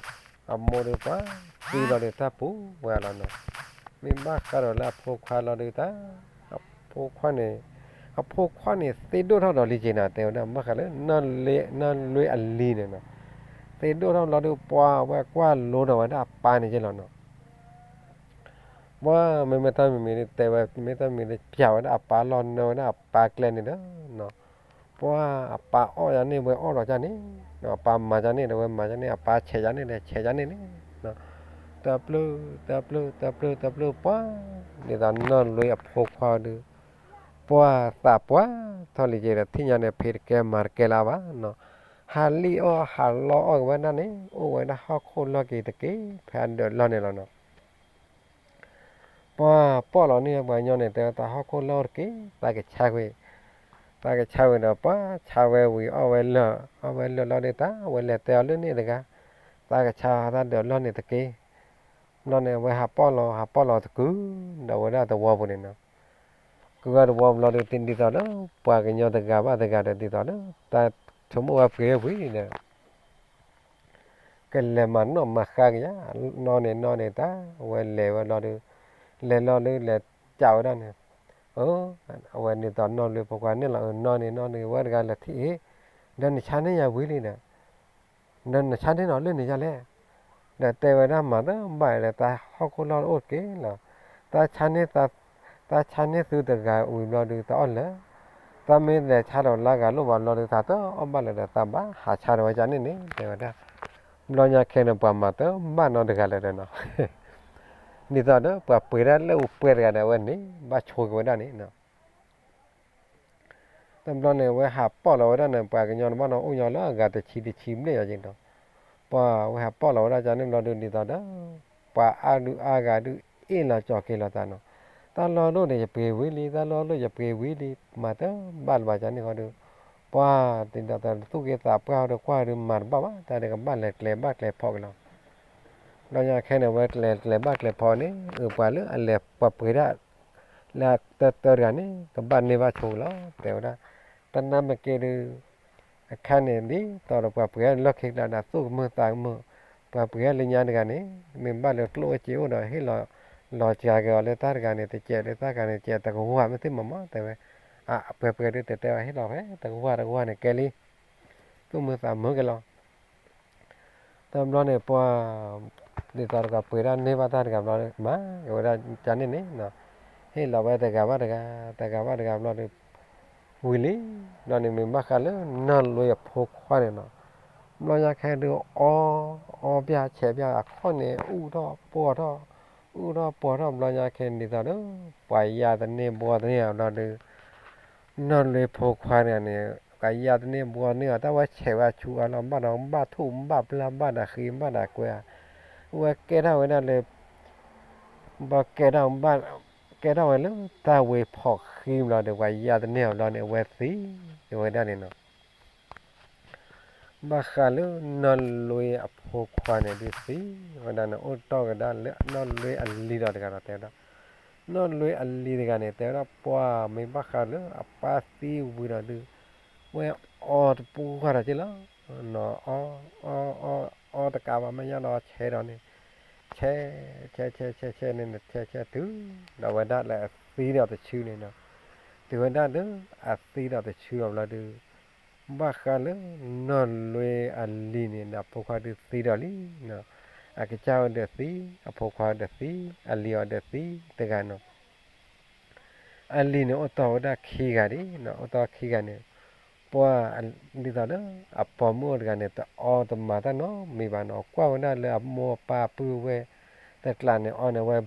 အမိၢ်ဒုးပှၤသံလီၤဒုးတၢ်ပူၤဝဲလီၤနီၤ, မ့ၢ်ဘၣ်ဃးဒီးလၢအဖိခွါလီၤဒုးတၢ်, အဖိခွါန့ၣ်, အဖိခွါန့ၣ်သ့ဒိၣ်ထီၣ်ဒီးလံက့ၤနီၤ, တဲဝဲဒၣ် ဘၣ်ဃးလၢ နီၢ်လွံအလံၤန့ၣ်နီၤ, သ့ဒိၣ်ထီၣ်လီၤဒုးပှၤ အဝဲကွၢ်လိဒီးဝဲဒၣ်အပၢ်န့ၣ်က့ၤလီၤနီၤ. ပှၤမ့မ့ၢ်တၢ်မံၤမံၤဒုး တဲဝဲ မ့ၢ်တၢ်မံၤမံၤဒုး ပျးဝဲဒၣ်အပၢ်လီၢ် နၢဝဲဒၣ်အပၢ်ကျဲန့ၣ်ဒီး ပှၤအပၢ်အီၣ်ယၤန့ၣ် ဝဲအီၣ်ဒီးယၤန့ၣ်, အပၢ်မၤယၤန့ၣ်ဒီး ဝဲမၤယၤန့ၣ်, အပၢ်ဆဲးယၤန့ၣ်ဒီး ဆဲးယၤန့ၣ်န့ၣ်, တပျုၢ် တပျုၢ် တပျုၢ် တပျုၢ်ပှၤ, ဒ်သိးနီၢ်လွံအဖိခွါဒုး ပှၤသးပှၢ်ထီၣ်လံက့ၤဒီး ထံၣ်ညါန့ၣ် ဖံးတကဲမၤတကဲလၢၤဘၣ်နီၤ, ဟးလံၣ်အီၣ်ဟးလီအီၣ်က့ၤဝဲဒၣ်န့ၣ် အိၣ်ဝဲဒၣ်ဟီၣ်ခိၣ်လီၢ်က့ၤတက့ၢ် ဖဲအဒၢးလီၢ်န့ၣ်လီၤနီၤ. ပှၤပီၢ်လီၤန့ၢ်ပှၤကညီန့ၣ် တဲဝဲတၢ်ဟီၣ်ခိၣ်လီၢ်တက့ၢ် သးကဆါဝံၤ, သးကဆါဝံၤဒီး ပှၤဆါဝဲဝံၤ အီၣ်ဝဲလၢာ် အီၣ်ဝဲလၢာ်လီၤဒုးတၢ် အဝဲလဲၤတဲအီၤလၢန့ၣ်တဂၤ, သးကဆါတၢ်ဒၢးလီၢ်န့ၣ်တက့ၢ်. ဘျီန့ၣ် အဝဲဟးပီၢ်လီၤ ဟးပီၢ်လီၤတကုၤ ဒီးဝဲဒၣ်သဝီပူၤန့ၣ်နီၤ, ကုၤဝဲသဝီပူၤလီၤဒုး ဒ်သိးလၢ ပှၤကညီတဂၤဘၣ်တဂၤဒီး ဒ်သိးလၢ တၢ်ဆိကမိၣ်ဝဲပှ့ၤဝံၤဒီး ကလဲၤမၤနီၣ်မၤဃါက့ၤယါ, နီၢ်န့ၣ်နီၢ်န့ၣ်တၢ် အဝဲလဲၤဝဲလီၤဒုး, လဲၤလီၤဒုး လဲၤကးဝဲဒၣ်န့ၣ်, အဝဲန့ၣ်သိးနီၢ်လွံၢ်ဖိခွါန့ၣ်လီၤ, နီၢ်န့ၣ်နီၢ်န့ၣ် ဝဲတဂၤလဲၤထံၣ်အံၤ, ဒီးနဆါန့ၢ်ယၤဝံၤလံဒီး ဒီးနဆါန့ၢ်နီၤလၢန့ၣ်ယါလဲၣ်, ဒီးတဲဝဲဒၣ်မၤတဘၣ်ဒီး တၢ်ဟီၣ်ခိၣ်လီၢ်အိၣ်တက့ၢ်လီၤ, တၢ်ဆါန့ၢ် တၢ်ဆါန့ၢ်သုတဂၤဝံၤဘျီဒုး တၢ်အီၣ်လၢာ်, တၢ်မ့ၢ်လဲၤဆါဒီးလၢဂၤလိၣ်ဘၣ်ဘျီဒုး တၢ်တအီၣ်ဘၣ်လၢၤဒီး တၢ်ဘၣ်ဟးဆါဒီးဝဲကန့ၣ်န့ၣ် တဲဝဲဒၣ်, ဘျီညါခဲန့ၣ် ပှၤမၤတဘၣ်နီတဂၤလၢၤဒီးနီၤ, ဒ်သိးဒီး ပှၤပှ့ၤဒၣ်လၢအပှဲၤတဂၤဒီး အဝဲန့ၣ် ဘၣ်ဆိက့ၤဝဲဒၣ်န့ၣ်နီၤ. တဘျီန့ၣ် ဝဲဟးပီၢ်လီၤဝဲဒၣ်န့ၣ် ပှၤကညီတဘၣ်နီၤ အိၣ်ညီလၢအဂၤတဆံတဆံဘျဲၣ်ယၤက့ၤဒီး, ပှၤဝဲဟးပီၢ်လီၤဝဲဒၣ်ကန့ၣ်ဘျီဒုး ဒ်သိးဒီး ပှၤအါဒုးအါဂၤဒုး အ့ၣ်လီၤကၠီၤက့ၤလီၤသးနီၤ, တၢ်လီၢ်ဒိၣ်န့ၣ် ယပှ့ၤဝံၤလံ တၢ်လီၢ်ဒိၣ်ယပှ့ၤဝံၤလံ မၤတဘၣ်လၢၤဘၣ်ကန့ၣ်ဃီဒီး, ပှၤဒ်သိးဒီးသူၣ်က့သးပှၢ်ဒီးကွၢ်ဒီးမၤတဘၣ်ဘၣ် တၢ်ဒီးကဘၣ်လဲၤကျဲၤဘၣ်ကျဲၤဖီက့ၤလီၤ. ဘျီညါခဲန့ၣ် ဝဲကျဲၤကျဲၤဘၣ်ကျဲၤဖီန့ၣ် အပှၤလၢအလဲၤပှၤပှ့ၤဒၣ် လၢတၢတၢတဂၤန့ၣ် ကဘၣ်န့ၢ်ဘၣ်ဆိလီၤ တဲဝဲဒၣ်, တၢ်နါမ့ၢ်က့ၤဒုး အခါန့ၣ် ဒ်သိးဒီးပှၤပှ့ၤဒၣ်လၢလီၢ်ခံကလးဒီး သူၣ်ကမုာ်သးကမုာ်, ပှၤပှ့ၤဒၣ်လၢညါတဂၤန့ၣ် မ့ၢ်ဘၣ်လၢကျိၣ်အိၣ်စ့အိၣ်ဒီး ဟ့ၣ်လီၤလီၤစှၤက့ၤအီၤလၢတၢ်တဂၤန့ၣ် တစဲးလၢတၢ်တဂၤန့ၣ် စဲးတကဝၢ်မ့ၢ်သ့ၣ်မးမး တဲဝဲ, အပှဲၤပှဲၤဒုးတဲတဲဝဲ ဟ့ၣ်လီၤဖဲတကဝၢ်တကဝၢ်န့ၣ်ကဲလံ သူၣ်မုာ်သးမုာ်က့ၤလီၤ. တ တဘျီန့ၣ် ပှၤ ဒ်သိးတဂၤပှ့ၤဒၣ်န့ၢ်ဘၣ်တၢ်တဂၤဘျီ မၤက့ၤဝဲဒၣ်ကန့ၣ်န့ၣ်နီၤ, ဟ့ၣ်လီၤဝဲတဂၤဘၣ်တဂၤ တဂၤဘၣ်တဂၤဘျီဒီး ဝံၤလံ, ဘျီန့ၣ်မ့ၢ်ဘၣ်ဃးလၢနီၢ်လွ့အဖိခွါန့ၣ်နီၤ, ဘျီညါခဲဒုးအီ အီပျၢ်ဆဲးပျၢ်အခီၣ်န့ၣ် အူထီၣ်ပှီၢ်ထီၣ်, အူထီၣ်ပှီၢ်ထီၣ်ဘျီညါခဲဒ်သိးဒီး ပှၤယါတန့ၢ်ဘှီတန့ၢ်အီၤဘျီဒီး နီၢ်လွ့ဖိခွါန့ၣ်န့ၣ် ပှၤယါတန့ၢ်ဘှီတန့ၢ်အီၤ တၢ်ဝဲဆဲးဝဲဆူအါလီၤ ဘၣ်ဒီးဘၣ်ထူၣ်ဘၣ်ဘျၢဘၣ်ဒီးဃ့ဘၣ်ဒီးကွဲ, အဝဲကဲထီၣ်ဝဲဒၣ်လၢ ဘၣ်ကဲထီၣ်ဝဲလၢတၢ်ဝ့ၤဖီၣ်ဃံဘျီဒီး ပှၤယါတန့ၢ်အီၤဘျီန့ၣ် အဝဲသံဝဲဒၣ်န့ၣ်နီၤ. ဘၣ်ဃးလၢနီၢ်လွ့အဖိခွါန့ၣ်ဒုးသံဝဲဒၣ်န့ၣ် အိၣ်တီၢ်ကဒါလၢနီၢ်လွ့အလံၤဒီးတဂၤဒီးတဲဝဲဒၣ်, နီၢ်လွ့အလံၤတဂၤန့ၣ် တဲဝဲဒၣ်ပှၤမ့ၢ်ဘၣ်ဃးလၢအပၢ်သံဝံၤဒီးဒုး ဝဲအီတပူၤဃီဒီးက့လီၤ. အီတကးဘၣ်မ့ၢ်ညါဒီးဆဲးဒီးန့ၣ် ဆဲး ဆဲး ဆဲး ဆဲး ဆဲးန့ၣ် ဆဲး ဆဲးတုၤဒီးဝဲဒၣ်လၢအသံဒီးတဆူန့ၣ်နီၤ, တုၤဝဲဒၣ်လၢအသံဒီးတဆူအီၤဘျီဒုး ဘၣ်ဃးလၢနီၢ်လွ့အလံၤန့ၣ်ဒီးအဖိခွါဒုးသံဒီးလံနီၤ, အကစၢ်ဝဲဒီးသံ, အဖိခွါဒီးသံ, အလံၤအီၤဒီးသံတဂၤနီၤ. အလံၤန့ၣ်အိၣ်တီၢ်ဝဲဒၣ်ခံဂၤဒ်နီၤ, အိၣ်တီၢ်ခံဂၤန့ၣ် ပှၤ ဒ်သိးလၢအပိာ်မုၣ်အိၣ်တဂၤန့ၣ် တအီတမၤတၢ်နီတမံၤဘၣ်နီၤ, ကွၢ်ဝဲဒၣ်လၢအမိၢ်အပၢ်ပုၢ်ဝဲၢ်တကျးန့ၣ် အီန့ၣ်ဝဲ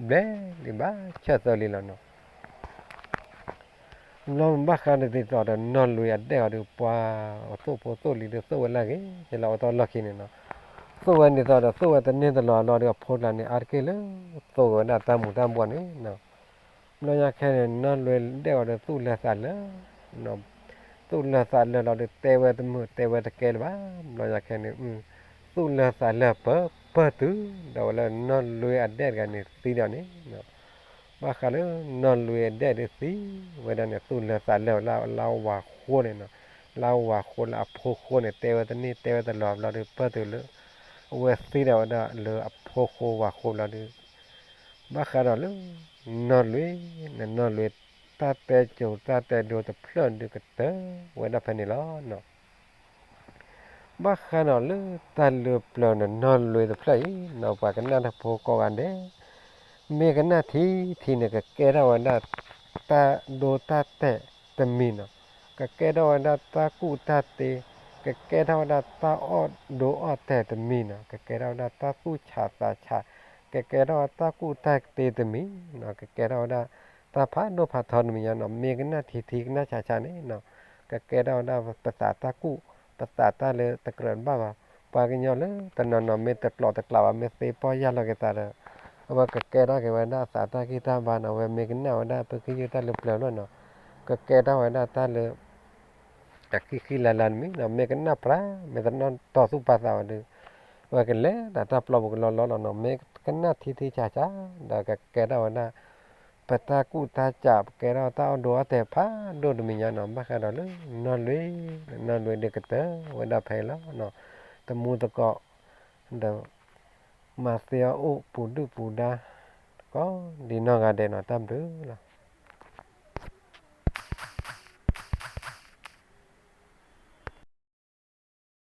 ဘျဲၣ်လံဘၣ်ဆၢၣ်သၢလံလီၤနီၤ. ဘျီဘၣ်ဃးဒ်သိးဒီးနီၢ်လွ့အဒဲၣ်အီၤဒီး ပှၤအသိၣ်ဖိသိၣ်လံၤဒီးသိၣ်ဝဲလၢဂ့ၤ ကလီၤအိၣ်တီၢ်လီၢ်ခံန့ၣ်နီၤ, သိၣ်ဝဲဒ်သိးဒီးသိၣ်ဝဲတန့ၢ်တလီၤအလီၢ်ဒီး အဖိကျါန့ၣ် အါတက့ၢ်လၢ သိၣ်ဝဲဒၣ်တၢ်မူၤတၢ်ဘှီးန့ၣ်နီၤ. ဘျီညါခဲန့ၣ် နီၢ်လွ့ဒဲၣ်အီၤဒီးသူၣ်လၢာ်သးလၢာ် သူၣ်လၢာ်သးလၢာ်လီၤဒီး တဲဝဲတမုာ်တဲဝဲတကဲလၢၤဘၣ်. ဘျီညါခဲန့ၣ် သူၣ်လၢာ်သးလၢာ်ပၢၢ်ပၢၢ်တုၤဒီးဝဲလၢနီၢ်လွ့အဒဲၣ်တဂၤန့ၣ်သံဒီးန့ၣ်, ဘၣ်ဃးလၢနီၢ်လွ့အဒဲၣ်ဒုးသံဝဲဒၣ်န့ၣ် သူၣ်လၢာ်သးလၢာ်လၢအဝၤဃိန့ၣ်နီၤ, လၢအဝၤဃိလၢအဖိဃိန့ၣ် တဲဝဲတန့ၢ်တဲဝဲတလီၤဘျီဒီး ပၢၢ်တုၤလၢ အဝဲသံဒီးဝဲဒၣ်လၢအဖိဃိဝၤဃိဘျီဒီး ဘၣ်ဃးဒီးလၢ နီၢ်လွ့န့ၣ် နီၢ်လွ့တၢ်တဲစိၤတၢ်တဲဒိတဖျၢၣ်ဒုးကတၢၢ်ဝဲဒၣ်ဖဲန့ၣ်လီၤနီၤ. ဘၣ်ဃးဒီးလၢတၢ်လၢပျၢၤန့ၣ် နီၢ်လွ့တဖျၢၣ်အံၤနီၤ ပှၤကနၣ်တၢ်ဖိကိးဂၤဒဲး မ့ၢ်ကနၣ်ထံထံန့ၣ် ကကဲထီၣ်ဝဲဒၣ်တၢ်ဒိတၢ်တဲာ်တမံၤနီၤ, ကကဲထီၣ်ဝဲဒၣ်တၢ်ကူၣ်တၢ်တ့, ကကဲထီၣ်ဝဲဒၣ်တၢ်အီၣ်ဒိအီၣ်တဲာ်တမံၤနီၤ, ကကဲထီၣ်ဝဲဒၣ်တၢ်သူၣ်ဆးသးဆး, ကကဲထီၣ်ဝဲတၢ်ကူၣ်တၢ်တ့တမံၤနီၤ, ကကဲထီၣ်ဝဲဒၣ်တၢ်ဖးဒိၣ်ဖးထီတမံၤညါနီၤ, မ့ၢ်ကနၣ်ထံထံကနၣ်ဆးဆးန့ၣ်နီၤ, ကကဲထီၣ်ဝဲဒၣ်ပသးတၢ်ကူၣ်, ပသးတၢ်လၢတကြၢးတဘၣ်ဘၣ်. ပှၤကညီလၢတနီၤနီၤ မ့ၢ်တကျိးတကျးဘၣ် မ့ၢ်သ့ပီၢ်ယၢ်လီၤက့ၤသးဒီး အဝဲကကဲထီၣ်က့ၤဝဲဒၣ်အသးတၢ်ဂံၢ်တၢ်ဘါနီၤ, အဝဲမ့ၢ်ကနၣ်ဝဲဒၣ်ပကယုၢ်တၢ်လၢပျၢၤလီၤနီၤ, ကကဲထီၣ်ဝဲဒၣ်တၢ်လၢ အဃံဃံလၤလၤတမံၤနီၤ, မ့ၢ်ကနၣ်ပြး မ့ၢ်တနီၣ်တီသူၣ်ပာ်သးဝဲဒီး အဝဲကလဲၤတၢ်တၢ်ပျီပူၤကလီလီလီၤနီၤ, မ့ၢ်ကနၣ်ထံထံဆးဆးဒီးကကဲထီၣ်ဝဲဒၣ် ပတၢ်ကူၣ်တၢ်ကး ပကဲထီၣ်တၢ်အီၣ်ဒိအီၣ်တဲာ်ဖးဒိၣ်တမံၤညါနီၤ, ဘၣ်ဃးဒီးလၢ နီၢ်လွ့, နီၢ်လွ့ဒုးကတၢၢ်ဝဲဒၣ်ဖဲအံၤလီၤနီၤ, တမူသကိး ဒီး မၤသ့အီၣ်အိၣ်ပူၤဒုၣ်ပူၤဒါ ကိးဒံနီၢ်ဂၤဒဲးနီၤ, တၢ်ဘျုးလီၤ.